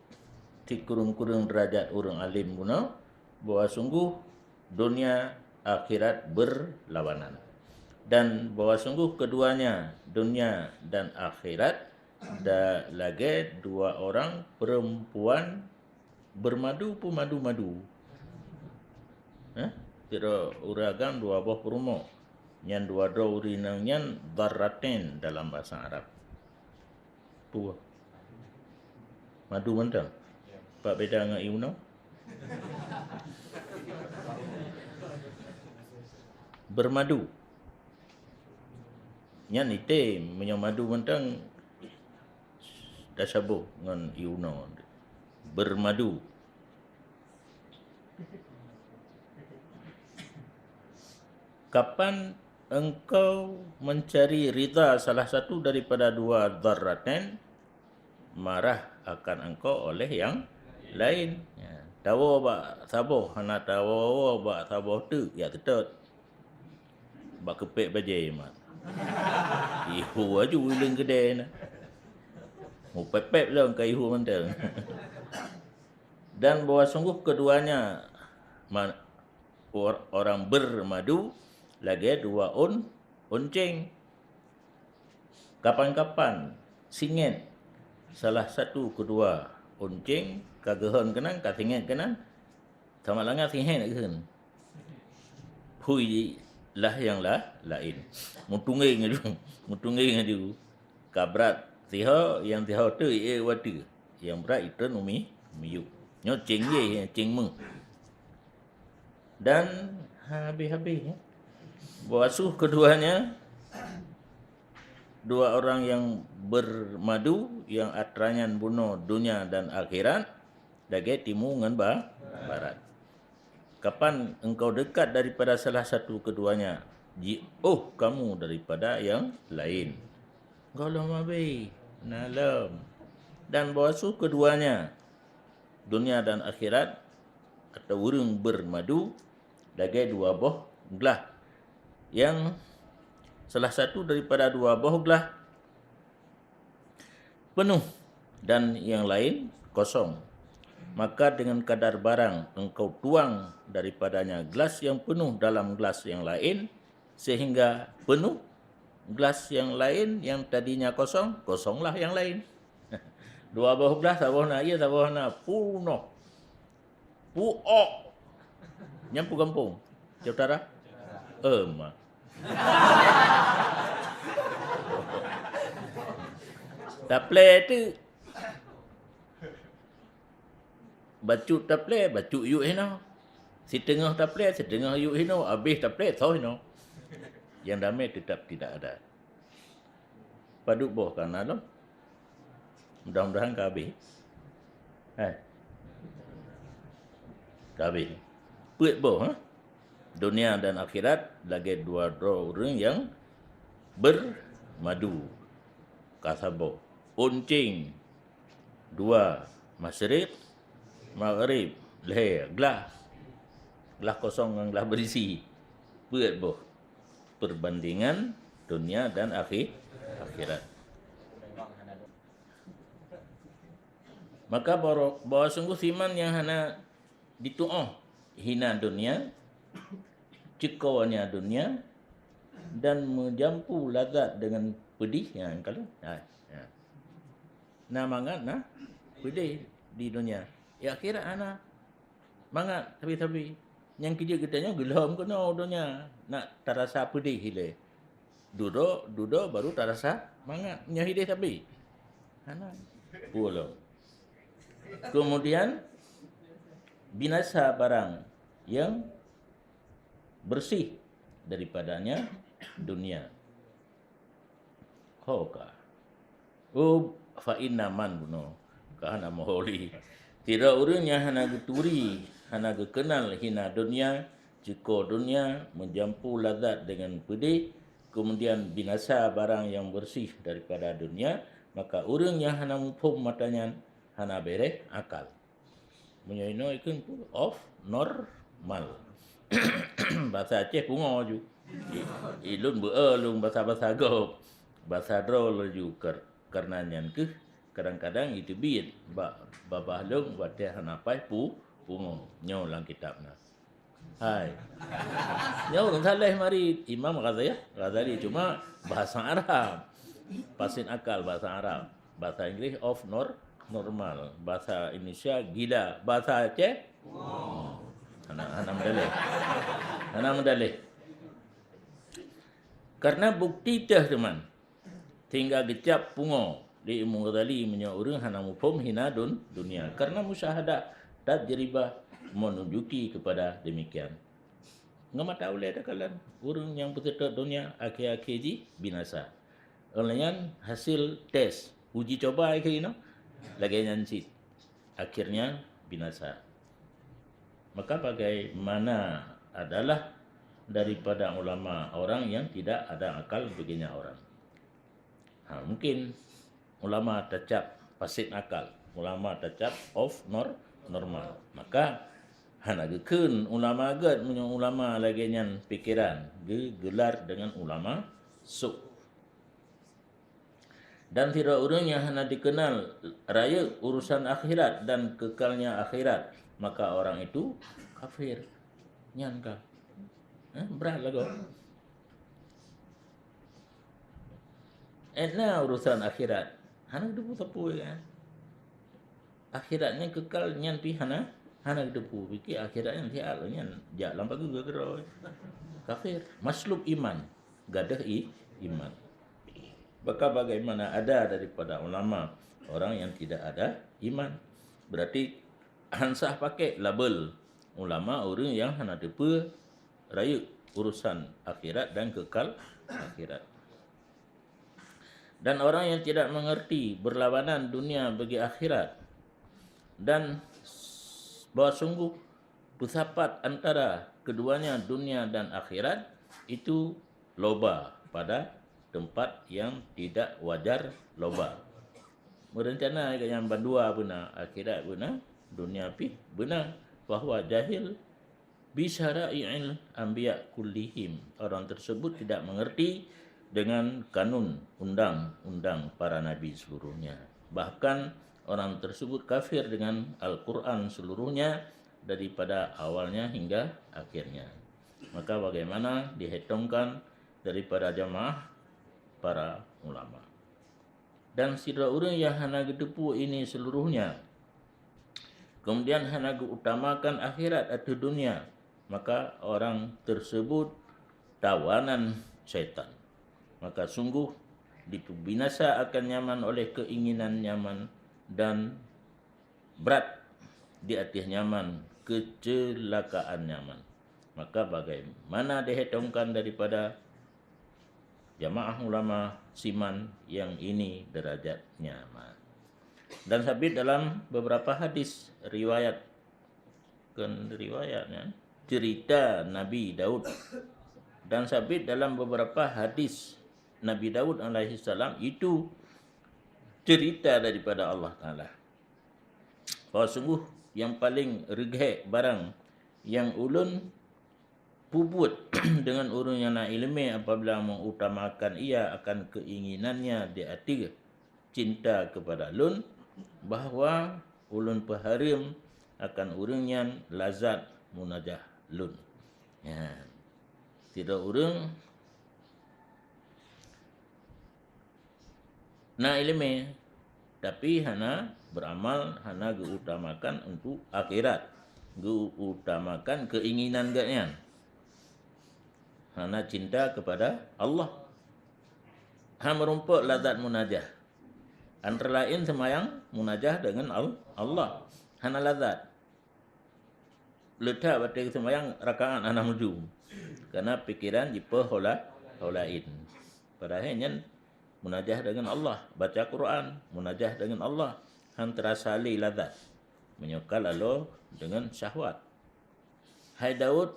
sikureueng-kureueng deurajat ureuëng alim bunoe bahwa sungguh dunia akhirat berlawanan. Dan bahwa sungguh keduanya, dunia dan akhirat, da-, lagée dua orang perempuan bermadu pemadu-madu. Hah? Sidroe ureuëng agam dua boh peurumoh. Nyan dua droe ureuëng inong nyan dharratain dalam bahasa Arab. Peue? Madu mantong. Pat beda ngon ié unoe? Bermadu. Nyan item, meunyoe madu mantong tasaboh ngon ié unoe. Bermadu. Kapan engkau mencari ridha salah satu daripada dua dharratain, marah akan engkau oleh yang lain. Ya, tawoe bak saboh, hana tawoe bak saboh teuk, ya, teutôt. Bak keupék bajée mat. Ihu aju uleueng keudée na. Mupép-pép lom ka ihu mantong. Dan bahwa sungguh keduanya ma-, or-, orang bermadu lagée dua on-, oncéng. Kapan-kapan singet salah satu keudua oncéng ka geuhon keunan, ka singet keunan, sama langa singet geuhon. Phui lah nyang la-, laén. Meutunggeng aju, meutunggeng aju. Ka brat siho, nyang siho teuk ié watée. Nyang brat itreun umi, miyueb. Nyoe céng yeh, céng meuh. Dan habéh-habéh, ya. Bahwa sungguh keduanya dua orang yang bermadu, yang atra nyan bunoe dunia dan akhirat, lagée timu ngon ba-, barat. Kapan engkau dekat daripada salah satu keduanya, jiôh kamu daripada yang lain. Gohlom abéh, na lom. Dan bahwa sungguh keduanya, dunia dan akhirat, atau ureuëng bermadu, lagée dua boh glah. Yang salah satu daripada dua boh glah penuh dan yang lain kosong. Maka dengan kadar barang engkau tuang daripadanya glas yang penuh dalam glas yang lain, sehingga penuh glas yang lain yang tadinya kosong, kosonglah yang lain. Dua boh glah, saboh na ié, saboh na punoh. Puok. Nyan peue gampông? Aceh Utara? Em. Taplé teuk. Bacut taplé, bacut yuek hinoe. Siteungoh taplé, siteungoh yuek hinoe, abéh taplé, soh hinoe. Yang damai tetap tidak ada. Padub boh ka na lom? Mudah-mudahan ka habéh. Eh. Ka habéh. Peuet boh, ha? Dunia dan akhirat lagée dua droe ureuëng nyang bermadu. Ka saboh. Oncéng dua, masyriq, maghrib, lhée, glah. Glah kosong ngon glah beurisi. Peuet boh. Perbandingan dunia dan akhi-, akhirat. Maka bahwa, bahwa sungguh siman nyang hana dituoh hina dunia, ceukonya dunia, dan meujampu lazat dengan pedih, ya, kalau, ha, ha. Na mangat, na pedih di dunia. Ya, akhirat hana mangat sabe-sabe. Nyang keujeuet geutanyoe geulhom keunoe donya, nak tarasa peudeh ilée. Dudoe, dudoe baru tarasa mangat. Nyoe hideh sabe. Hana. Pulo. Kemudian, binasa barang yang bersih daripadanya dunia. Ho ka. Oh, fa inna man bunoe. Ka hana meuholi. Sidroe ureuëng nyang hana geuturi, hana geukeunal hina dunia, ceuko dunia, meujampu lazat deungon peudeh, kemudian binasa barang nyang bersih daripada dunia, maka ureuëng nyang hana muphom mata nyan hana bereh akal. Meunyoe inoe ikheun peue? Of normal. Basa Aceh pungo ju. I, i lôn beu-e lôn basa-basa gob. Basa droe laju kar-, karena nyan keuh kadang-kadang iteubiet bak babah lôn watée hana paih pu-, pungo. Nyoe lam kitab na. Hai. Nyoe ureuëng saleh mari Imam Ghazali, Ghazali cuma bahasa Arab. Pasin akal bahasa Arab. Bahasa Inggris of nor-, normal. Bahasa Indonesia gila. Bahasa Aceh? Hana, hana meudaleh. Hana meudaleh. Karena bukti teuh teuma. Sehingga geucap pungo di Imam Ghazali meunyoe ureuëng hana muphom hina dun-, dunia. Karena musyahadah tajribah menunjuki kepada demikian. Ngon mata ulée takalon, ureuëng nyang peuseutôt dunia akhé-akhé jih binasa. Oleh nyan hasil tes, uji coba keu inoe, lagée nyan cit. Akhirnya binasa. Maka bagaimana adalah daripada ulama orang yang tidak ada akal begenya orang. Ha, mungkin ulama tacap pasit akal, ulama tacap of nor-, normal. Maka hana geukheun ulama gét meunyoe ulama lagée nyan pikeran, geugelar dengan ulama su'. Dan sidroe ureuëng nyang hana dikeunal rayeuk urusan akhirat dan kekalnya akhirat, maka orang itu kafir. Nyan ka. Eh, brat lagoe. Étna urusan akhirat. Hana geuteupeue sapeue kan. Akhirat nyan kekal nyan pih hana, hana geuteupeue. Pike akhirat nyan siat lom nyan jak lam pageue keudroe. Kafir, maslub iman, gadôh i, iman. Maka bagaimana ada daripada ulama orang yang tidak ada iman? Berarti han sah pakai label ulama ureuëng nyang hana teupeue rayeuk urusan akhirat dan kekal akhirat. Dan orang yang tidak mengerti berlawanan dunia bagi akhirat, dan bahwa sungguh peusapat antara keduanya dunia dan akhirat itu loba pada tempat yang tidak wajar loba. Merencana nyang bandua beuna, akhirat beuna, dunia pih beuna, bahwa jahil bisyara'i'il anbiya kullihim. Orang tersebut tidak mengerti dengan kanun undang-undang para nabi seluruhnya. Bahkan orang tersebut kafir dengan Al-Quran seluruhnya daripada awalnya hingga akhirnya. Maka bagaimana dihitungkan daripada jamaah para ulama. Dan sidroe ureuëng nyang hana geuteupeue ini seluruhnya, kemudian hana geuutamakan akhirat ateueh dunia, maka orang tersebut tawanan syaitan. Maka sungguh dipeubinasa akan nyaman oleh keinginan nyaman dan brat di ateueh nyaman kecelakaan nyaman. Maka bagaimana dihitungkan daripada jamaah ulama siman yang ini derajatnya ma. Dan sabit dalam beberapa hadis riwayat, bukan riwayatnya, cerita Nabi Daud. Dan sabit dalam beberapa hadis Nabi Daud alaihissalam itu cerita daripada Allah Taala. Bahwa sungguh yang paling reugét barang yang ulôn pubuet dengan ureuëng nyang na iéleumé apabila mengutamakan ia akan keinginannya di ateueh cinta kepada lôn, bahwa ulôn peuhareuem akan ureuëng nyan lazat munajah lôn. Ya. Sidroe ureuëng na iéleumé, tapi hana beuramal, hana geuutamakan untuk akhirat. geuutamakan keinginan geuh nyan. Hana cinta kepada Allah. Hana meurumpok lazat munajah. Antara laén seumayang munajah deungon Al-, Allah. Hana lazat. Le that watée seumayang rakaat hana mujub. Karena pikiran jipeuhola-, holaén. Padahai nyan munajah deungon Allah, baca Quran, munajah deungon Allah. Han teurasa lé lazat. Meunyoe ka laloe deungon syahwat. Hai Daud,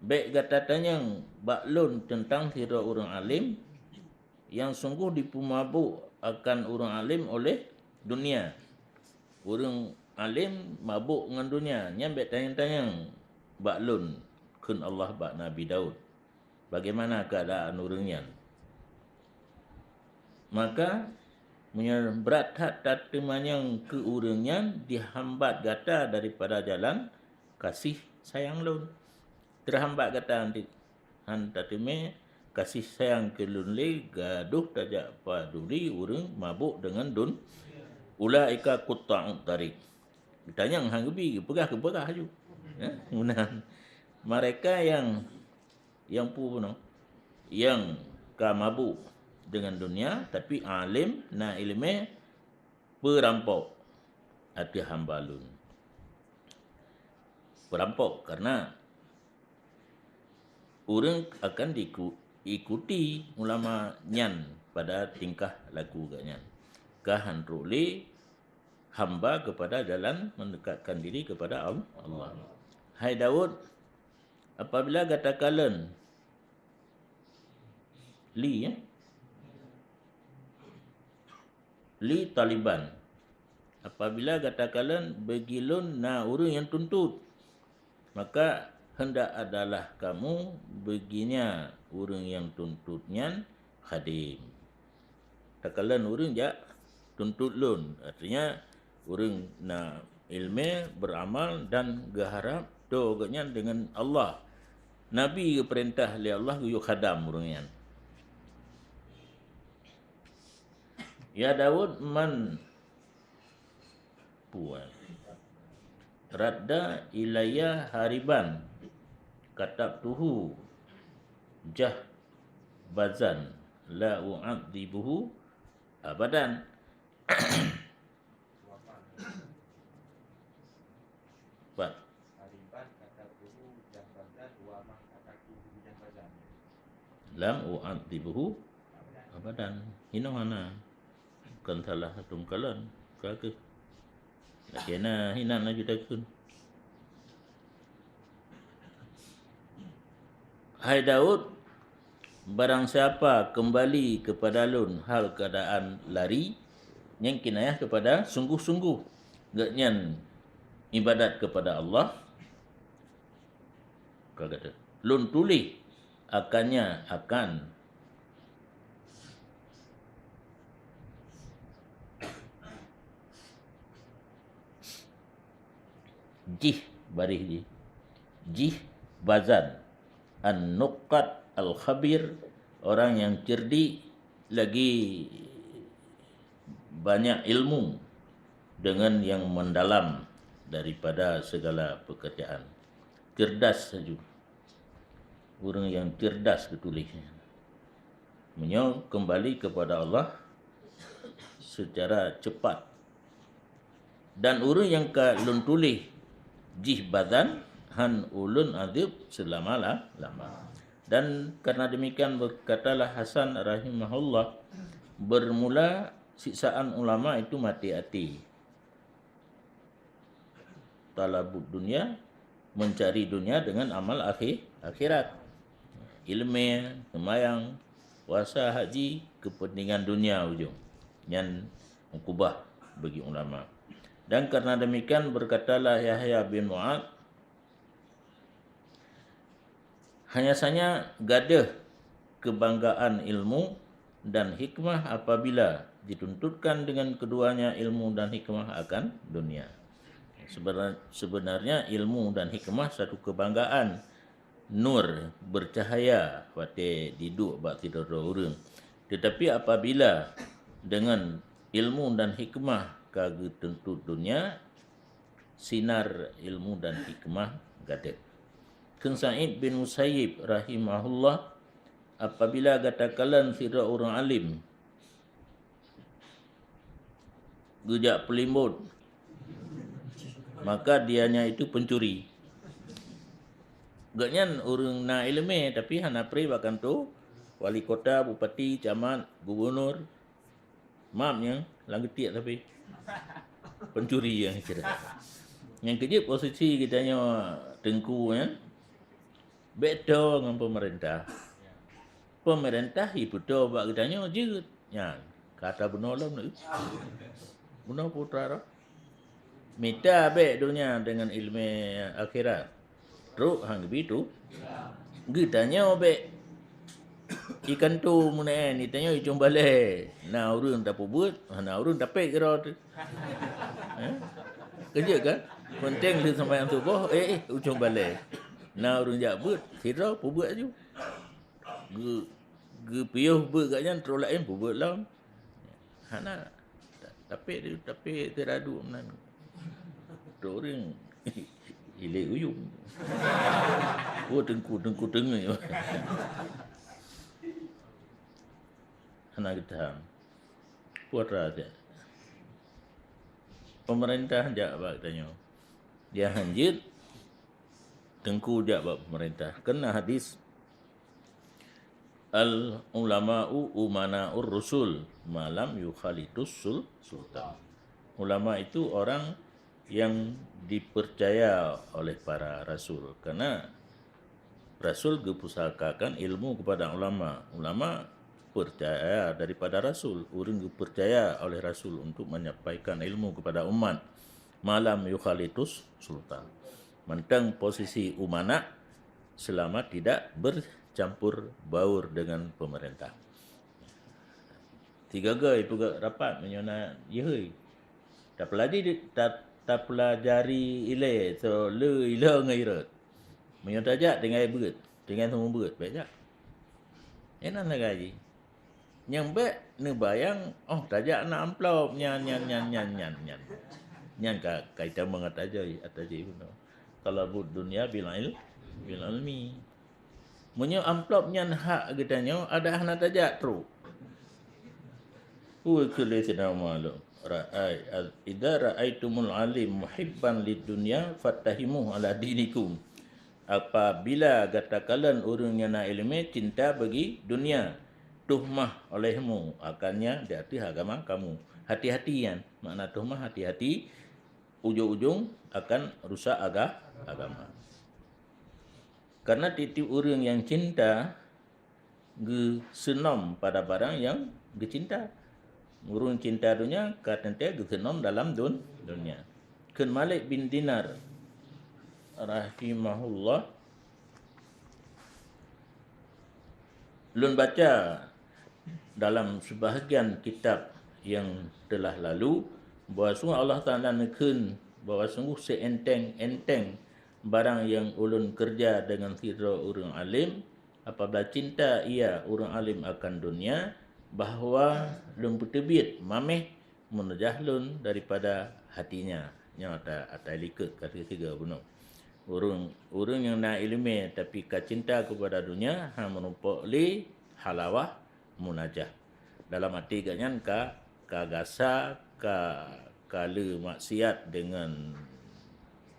bék gata tanyong bak lôn teuntang sidroe ureuëng além nyang sunggoh dipeumabôk akan ureuëng além oleh dunia. Ureuëng além mabôk ngon dunia, nyan bék tanyong-tanyong bak lôn, kheun Allah bak Nabi Daud. Bagaimana keuadaan ureuëng nyan? Maka, meunyoe brat that tateumanyong keu ureuëng nyan dihambat gata daripada jalan kasih sayang lôn. Teuhambat gata nyan, han tateumé kasih sayang keu lôn lé gadôh tajak paduli ureuëng mabôk deungon dun-, ulaika qutta'ut thariq. Geutanyong han geubi, geupeugah, geupeugah laju. Ya, meunan. Mereka yang, yang pu-, bunoe, yang ka mabôk deungon dunia, tapi além, na iéleumé, peurampok ateueh hamba lôn. Peurampok, karena ureuëng akan diiku-, ikuti ulama nyan pada tingkah laku geuh nyan. Ka han trok lé hamba kepada jalan mendekatkan diri kepada Al-, Allah. Hai Daud, apabila gata kalon li, ya? Li taliban. Apabila gata kalon bagi lôn na ureuëng nyang tuntot, maka hendak adalah kamu bagi nyan ureuëng nyang tuntot nyan khadém. Takalon ureuëng jak tuntot lôn, artinya ureuëng na iéleumé, beuramal dan geuharab doa geuhnyan deungon Allah. Nabi geupeurintah lé Allah geuyue khadam ureuëng nyan. Ya Daud, man puan radda ilayya hariban katabtuhu jahbazan la u'adzibuhu abadan. Pat. Lam u'adzibuhu abadan. Hinoe hana. Bukan salah satu kalon. Ka keuh. Lagée na hinan laju takheun. Hai Daud, barang siapa kembali kepada lôn hal keadaan lari, nyan kinayah kepada sungguh-sungguh geuhnyan ibadat kepada Allah, ka gata, lôn tuléh akannya akan jih, baréh jih, jih bazan, an-nuqad al-khabir, orang yang cerdik lagi banyak ilmu dengan yang mendalam daripada segala pekerjaan. Cerdas saja. Ureuëng nyang cerdas geutuléh nyan. Meunyoe keumbali keupada Allah seucara cepat. Dan ureuëng nyang ka lôn tuléh jih bazan, hán ulôn azeueb seulama-la-, lama. Dan karena demikian, berkatalah Hasan rahimahullah, bermula siksaan ulama itu mati hati. Talabud dunya, mencari dunia dengan amal akhi-, akhirat. Ilmu, seumayang, puasa, haji, kepentingan dunia ujong. Nyan ukubah bagi ulama. Dan karena demikian, berkatalah Yahya bin Mu'adz, hanya saja gadeuh kebanggaan ilmu dan hikmah apabila dituntutkan dengan keduanya ilmu dan hikmah akan dunia. Sebenar-, sebenarnya ilmu dan hikmah satu kebanggaan, nur bercahaya watée diduek bak sidroe-droe ureuëng. Tetapi apabila dengan ilmu dan hikmah ka geutuntut dunia, sinar ilmu dan hikmah gadek. Kheun Sa'id bin Musayyib rahimahullah, apabila gata kalon sidroe ureuëng alim geujak peulimbot, maka dianya itu pencuri. Gobnyan ureuëng na iéleumé, tapi hana pri bak kantô wali kota, bupati, camat, gubunur. Maaf nyang lam geutiek tapi pencuri nyang kira. Nyang keujeuet posisi geutanyoe teungku nyan, bék toe ngon peumeurintah. Peumeurintah jipeutoe bak geutanyoe jeuet. Nyan, ka tabeunoe lom neu. Bunoe putra roh. Mita bék donya deungon iéleumé akhirat. Trok han geubi tu. Geutanyoe bék ikan tu meunan, geutanyoe icong balée. Na ureuëng tapeubuet, na ureuëng tapék keudroe teuh. Eh? Keujeuet kan? Peunteng lheueh seumayang suboh, eh, eh, icong balée. Na ureuëng jak beuet, sidroe peubuet aju. Geu-, geupiôh beuet gobnyan trok laén peubuet lom. Hana. Ta-, tapi, tapi teuraduk meunan. Trok ureuëng ilée uyum. Oh, teungku, teungku teungeut. Hana geutaham. Putra siat. Peumeurintah jak bak tanyoe. Dia hanjeuet teungku jak bak peumeurintah. Keu na hadis, "Al ulama'u umana'ur rusul, ma lam yukhalitus sul-, sultan." Ulama itu orang yang dipercaya oleh para rasul, karena rasul geupusakakan ilmu kepada ulama. Ulama percaya daripada rasul, ureuëng geupercaya oleh rasul untuk menyampaikan ilmu kepada umat. Ma lam yukhalitus sultan. Mantong posisi umana selama tidak bercampur baur dengan pemerintah. Tiga-tiga ipeugah rapat meunyoe na jihôi. Tapelajari, ta-, tapelajari ilée, so le ilée ngon irot. Meunyoe tajak tinggai beuet, tinggai seumeubeuet, bék jak. Inan lagée jih. Nyang bék neubayang, oh, tajak na amplop nyan, nyan, nyan. Nyan ka, ka itamong ata jai, ata jai bunoe. Talabud dunya bil il-, bil ilmi. Meunyoe amplop nyan hak geutanyoe, adak hana tajak trok. Peue kheun lé Saidina Umar lom, "Ra'ai-, idza ra'aitumul alim muhibban lid dunya fattahimuhu ala dinikum." Apabila gata kalon ureuëng nyang na iéleumé cinta bagi dunia, tuhmah olehmu akannya di ateueh agama kamu. Hati-hati nyan, makna tuhmah hati-hati, ujong-ujong akan rusak aga-, agama. Karena tieb-tieb ureuëng nyang cinta geuseunom pada barang nyang geucinta. Ureuëng cinta donya ka teuntée geuseunom dalam dun-, donya. Kheun Malik bin Dinar rahimahullah, lôn baca dalam seubahgian kitab nyang teulah lalu, bahwa sungguh Allah Taala neukheun bahwa sungguh seuenteng-enteng barang nyang ulôn keureuja deungon sidroe ureuëng além, apabila cinta ia ureuëng além akan donya, bahwa lôn peuteubiet maméh munajah lôn daripada hatinya. Nyoe ata, ata likot ka siga bunoe. Ureuëng, ureuëng nyang na iéleumé tapi ka cinta keupada donya, hana meurumpok lé halawah munajah. Dalam até gobnyan ka, ka gasa, ka, ka le maksiat deungon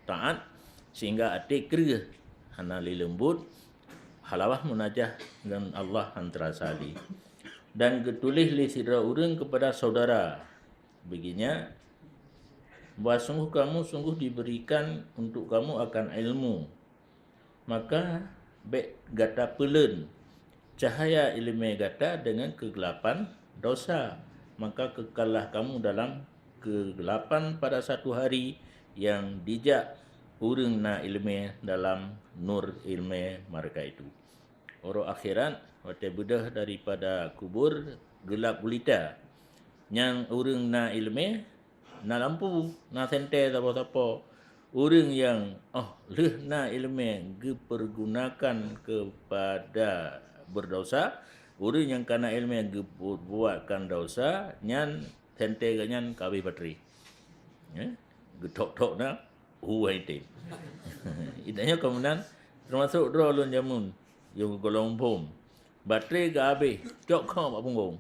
taát, sehingga até kreueh hana lé leumbot, halawah munajah ngon Allah han teurasa lé. Dan geutuléh lé sidroe ureuëng keupada syedara, beugini, bahwa sungguh kamu sungguh diberikan untuk kamu akan ilmu. Maka bék gata peuleuen cahya iéleumé gata deungon keugelapan dosa, maka keukallah kamu dalam keugelapan pada satu hari nyang dijak ureuëng na iéleumé dalam nur iéleumé mereka itu. Uroe akhirat, watée beudôh daripada kubur, geulab gulita. Nyang ureuëng na iéleumé, na lampu, na sentée sapo-sapo. Ureuëng nyang, oh, lheueh na iéleumé geupeurgunakan keupada beurdosa, ureuëng nyang kana iéleumé geupeubuatkan dosa, nyan sentée geuh nyan ka habéh baterai. Ya, geuthok-thok na, hu hai tem. Itanyoe ka meunan, teumasok droe lôn jameun, nyang gohlom phom. Baterai ka habéh, cok khok bak punggong.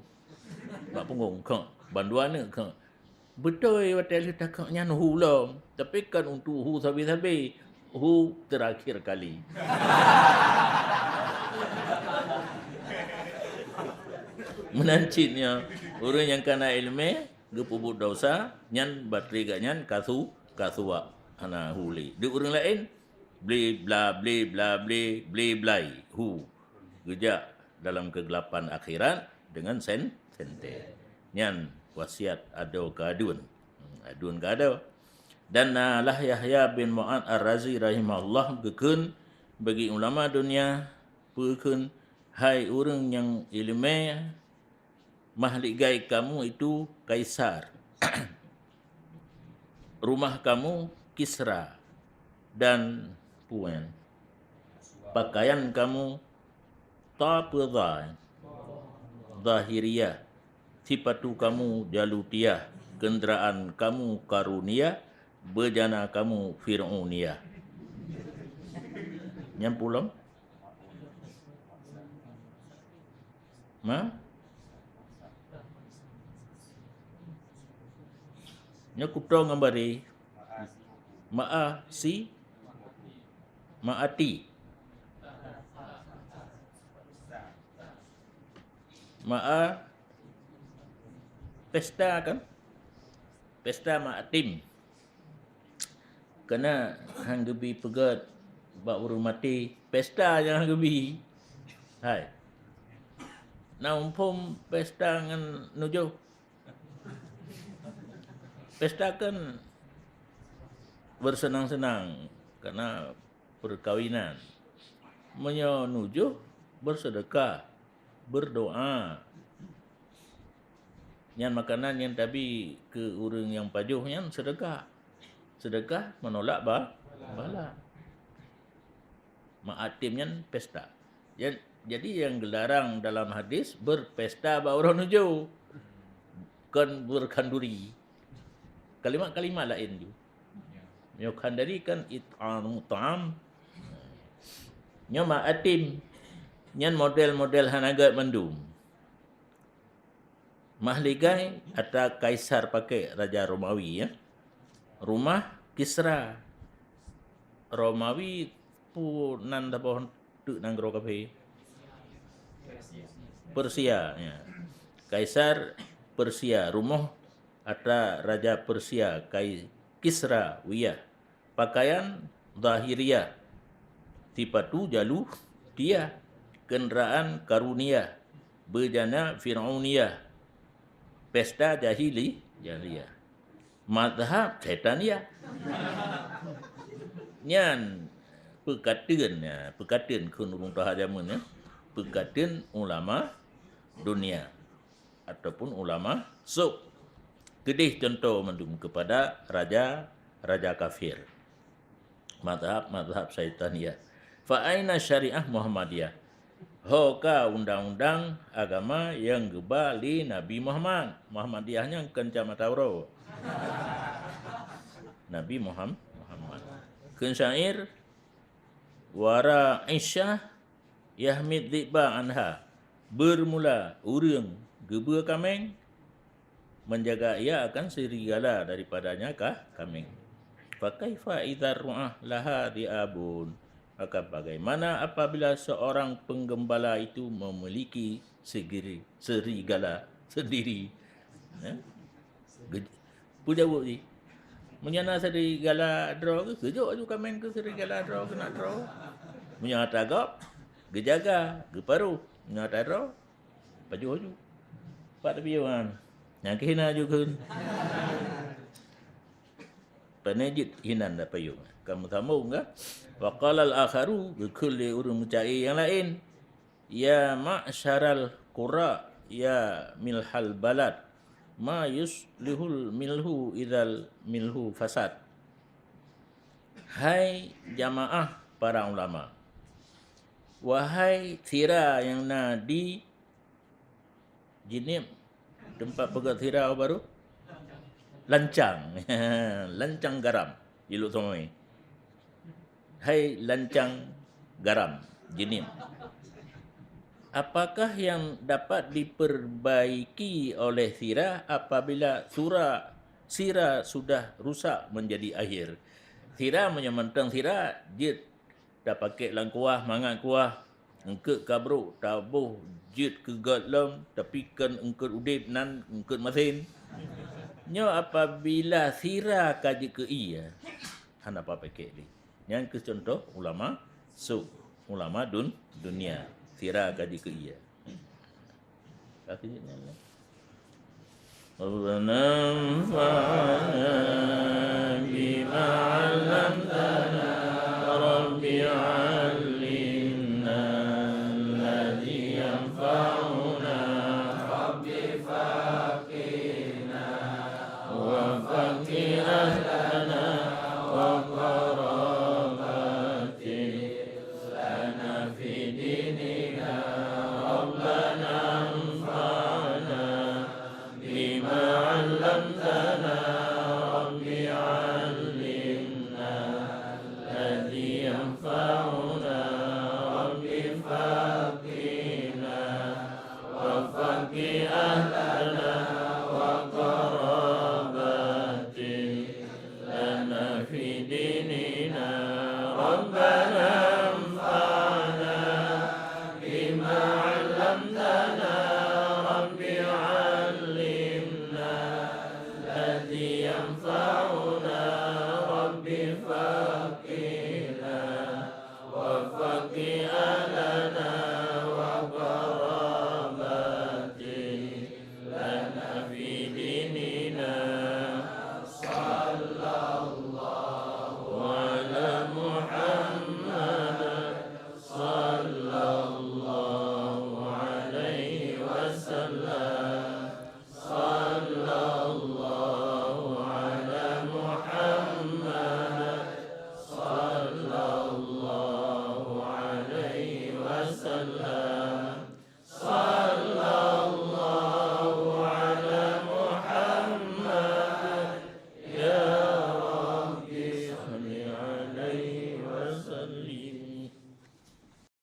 Bak punggong khok, bandua neuk khok. Beutôi watée lheueh takhok nyan hu lom, tapi kon untuk hu sabe-sabe, hu terakhir kali. Meunan cit nyoe, ureuëng nyang kana iéleumé geupeubuet desya, nyan baterai geuh nyan ka su-, ka suwab hana hu lé. Di ureuëng laén, ble bla, ble bla, ble, ble blai, hu. Geujak dalam keugelapan akhirat deungon sen-, senter. Nyan wasiat adoe keu aduen. Hmm, aduen keu adoe. Dan na lah Yahya bin Mu'ad Ar-Razi rahimahullah geukheun bagi ulama dunia, peue kheun, "Hai ureuëng nyang iéleumé, mahligai kamu itu Kaisar, rumah kamu Kisra, dan puan pakaian kamu Tabidha, Zahiriyah, sipatu kamu Jalutiyah, kenderaan kamu Karuniyah, beujana kamu Fir'auniyah." Nyan pulang. Ma? Nyoe kuto ngon bari. Ma'a si. Ma'ati. Ma'a pesta kan? Pesta ma'atim. Kana han geubi peugét bak ureuëng maté, pesta nyang han geubi. Hai. Na muphom pesta ngon nujoh. Pesta kan bersenang-senang karena perkawinan. Meunyoe nujoh, bersedekah, berdoa. Nyan makanan nyang tabi keu ureuëng nyang pajoh nyan sedekah. Sedekah menolak ba-, bala. Ma'atim nyan pesta. Ja-, jadi nyang geularang dalam hadis berpesta bak uroe nujoh. Kon berkhanduri. Kalimat-kalimat laén ju. Nyoe khanduri kan it'amu ta'am. Nyoe ma'atim. Nyan model-model hana gét mandum. Mahligai atra Kaisar pakai raja Romawi, ya. Rumah Kisra. Romawi peue nan saboh teuk nanggroe kafé? Persia, ya. Kaisar Persia, rumoh atra raja Persia, Kai-, Kisra, wiyah. Pakaian Zahiriyah, sipatu Jalutiyah, kenderaan Karuniyah, beujana Fir'auniyah, pesta jahili-, jahiliyah, mazhab Syetaniyah. Nyan peukateun, ya, peukateun kheun ureuëng tuha jameun, ya. Peukateun ulama dunia ataupun ulama sôk. Keudeh contoh mandum kepada raja-raja kafir. Mazhab-mazhab Syaitaniyah. Fa aina syariah Muhammadiyah? Ho ka undang-undang agama nyang geuba lé Nabi Muhammad? Muhammadiyah nyan kon cak mata uroe. Nabi Muham-, Muhammad. Kheun syair, "Wara Aisyah yahmid dhi'ba anha." Bermula ureuëng geubeue kaméng, menjaga ia akan serigala daripadanya ka-, kaméng. Fa kaifa idza ru'ah laha dhi'abun? Maka bagaimana apabila seorang penggembala itu memiliki segiri-, serigala sendiri? Ya? Ge-, peue jaweueb jih? Meunyoe na serigala droe, geujok aju kaméng keu serigala droe keunak droe. Meunyoe atra gob, geujaga, geuparoh. Meunyoe atra droe, pajoh aju. Pat tapiôh nyan. Nyang keuh hina aju kheun. Pane jeuet hinan tapiôh. Ka meusambông ka. Wa qalal akharu, geukheun lé ureuëng meuca'e nyang laén. "Ya ma'syaral qura, ya milhal balad, ma yuslihul milhu idzal milhu fasad." Hai jamaah para ulama, wahai sira nyang na di Jeunieb, teumpat peugöt sira baru? Lancang. Lancang garam. Ilok Soe. Hai lancang garam, jeuniem. Apakah yang dapat diperbaiki oleh sira apabila sura, sira sudah rusak menjadi akhir? Sira meunyoe mantong sira, jeuet tapakek lam kuah, mangat kuah, eungkot ka brok, taboh jeuet keu göt lom, tapi kon eungkot udeb, nan eungkot masen. Nyoe apabila sira ka jeuet keu ié, hana papakek lé. Nyan keuh cuntoh ulama su, ulama dun-, dunia. Sira ka jeuet keu ié. Ka keuh nyan lah. ربنا انفعنا بما علمتنا. رب علمنا الذي ينفعنا. رب فقهنا وفقه أهلنا وقرابات لنا في ديننا. ربنا انفعنا بما علمتنا. رب علمنا الذي ينفعنا. رب فقهنا وفقه أهلنا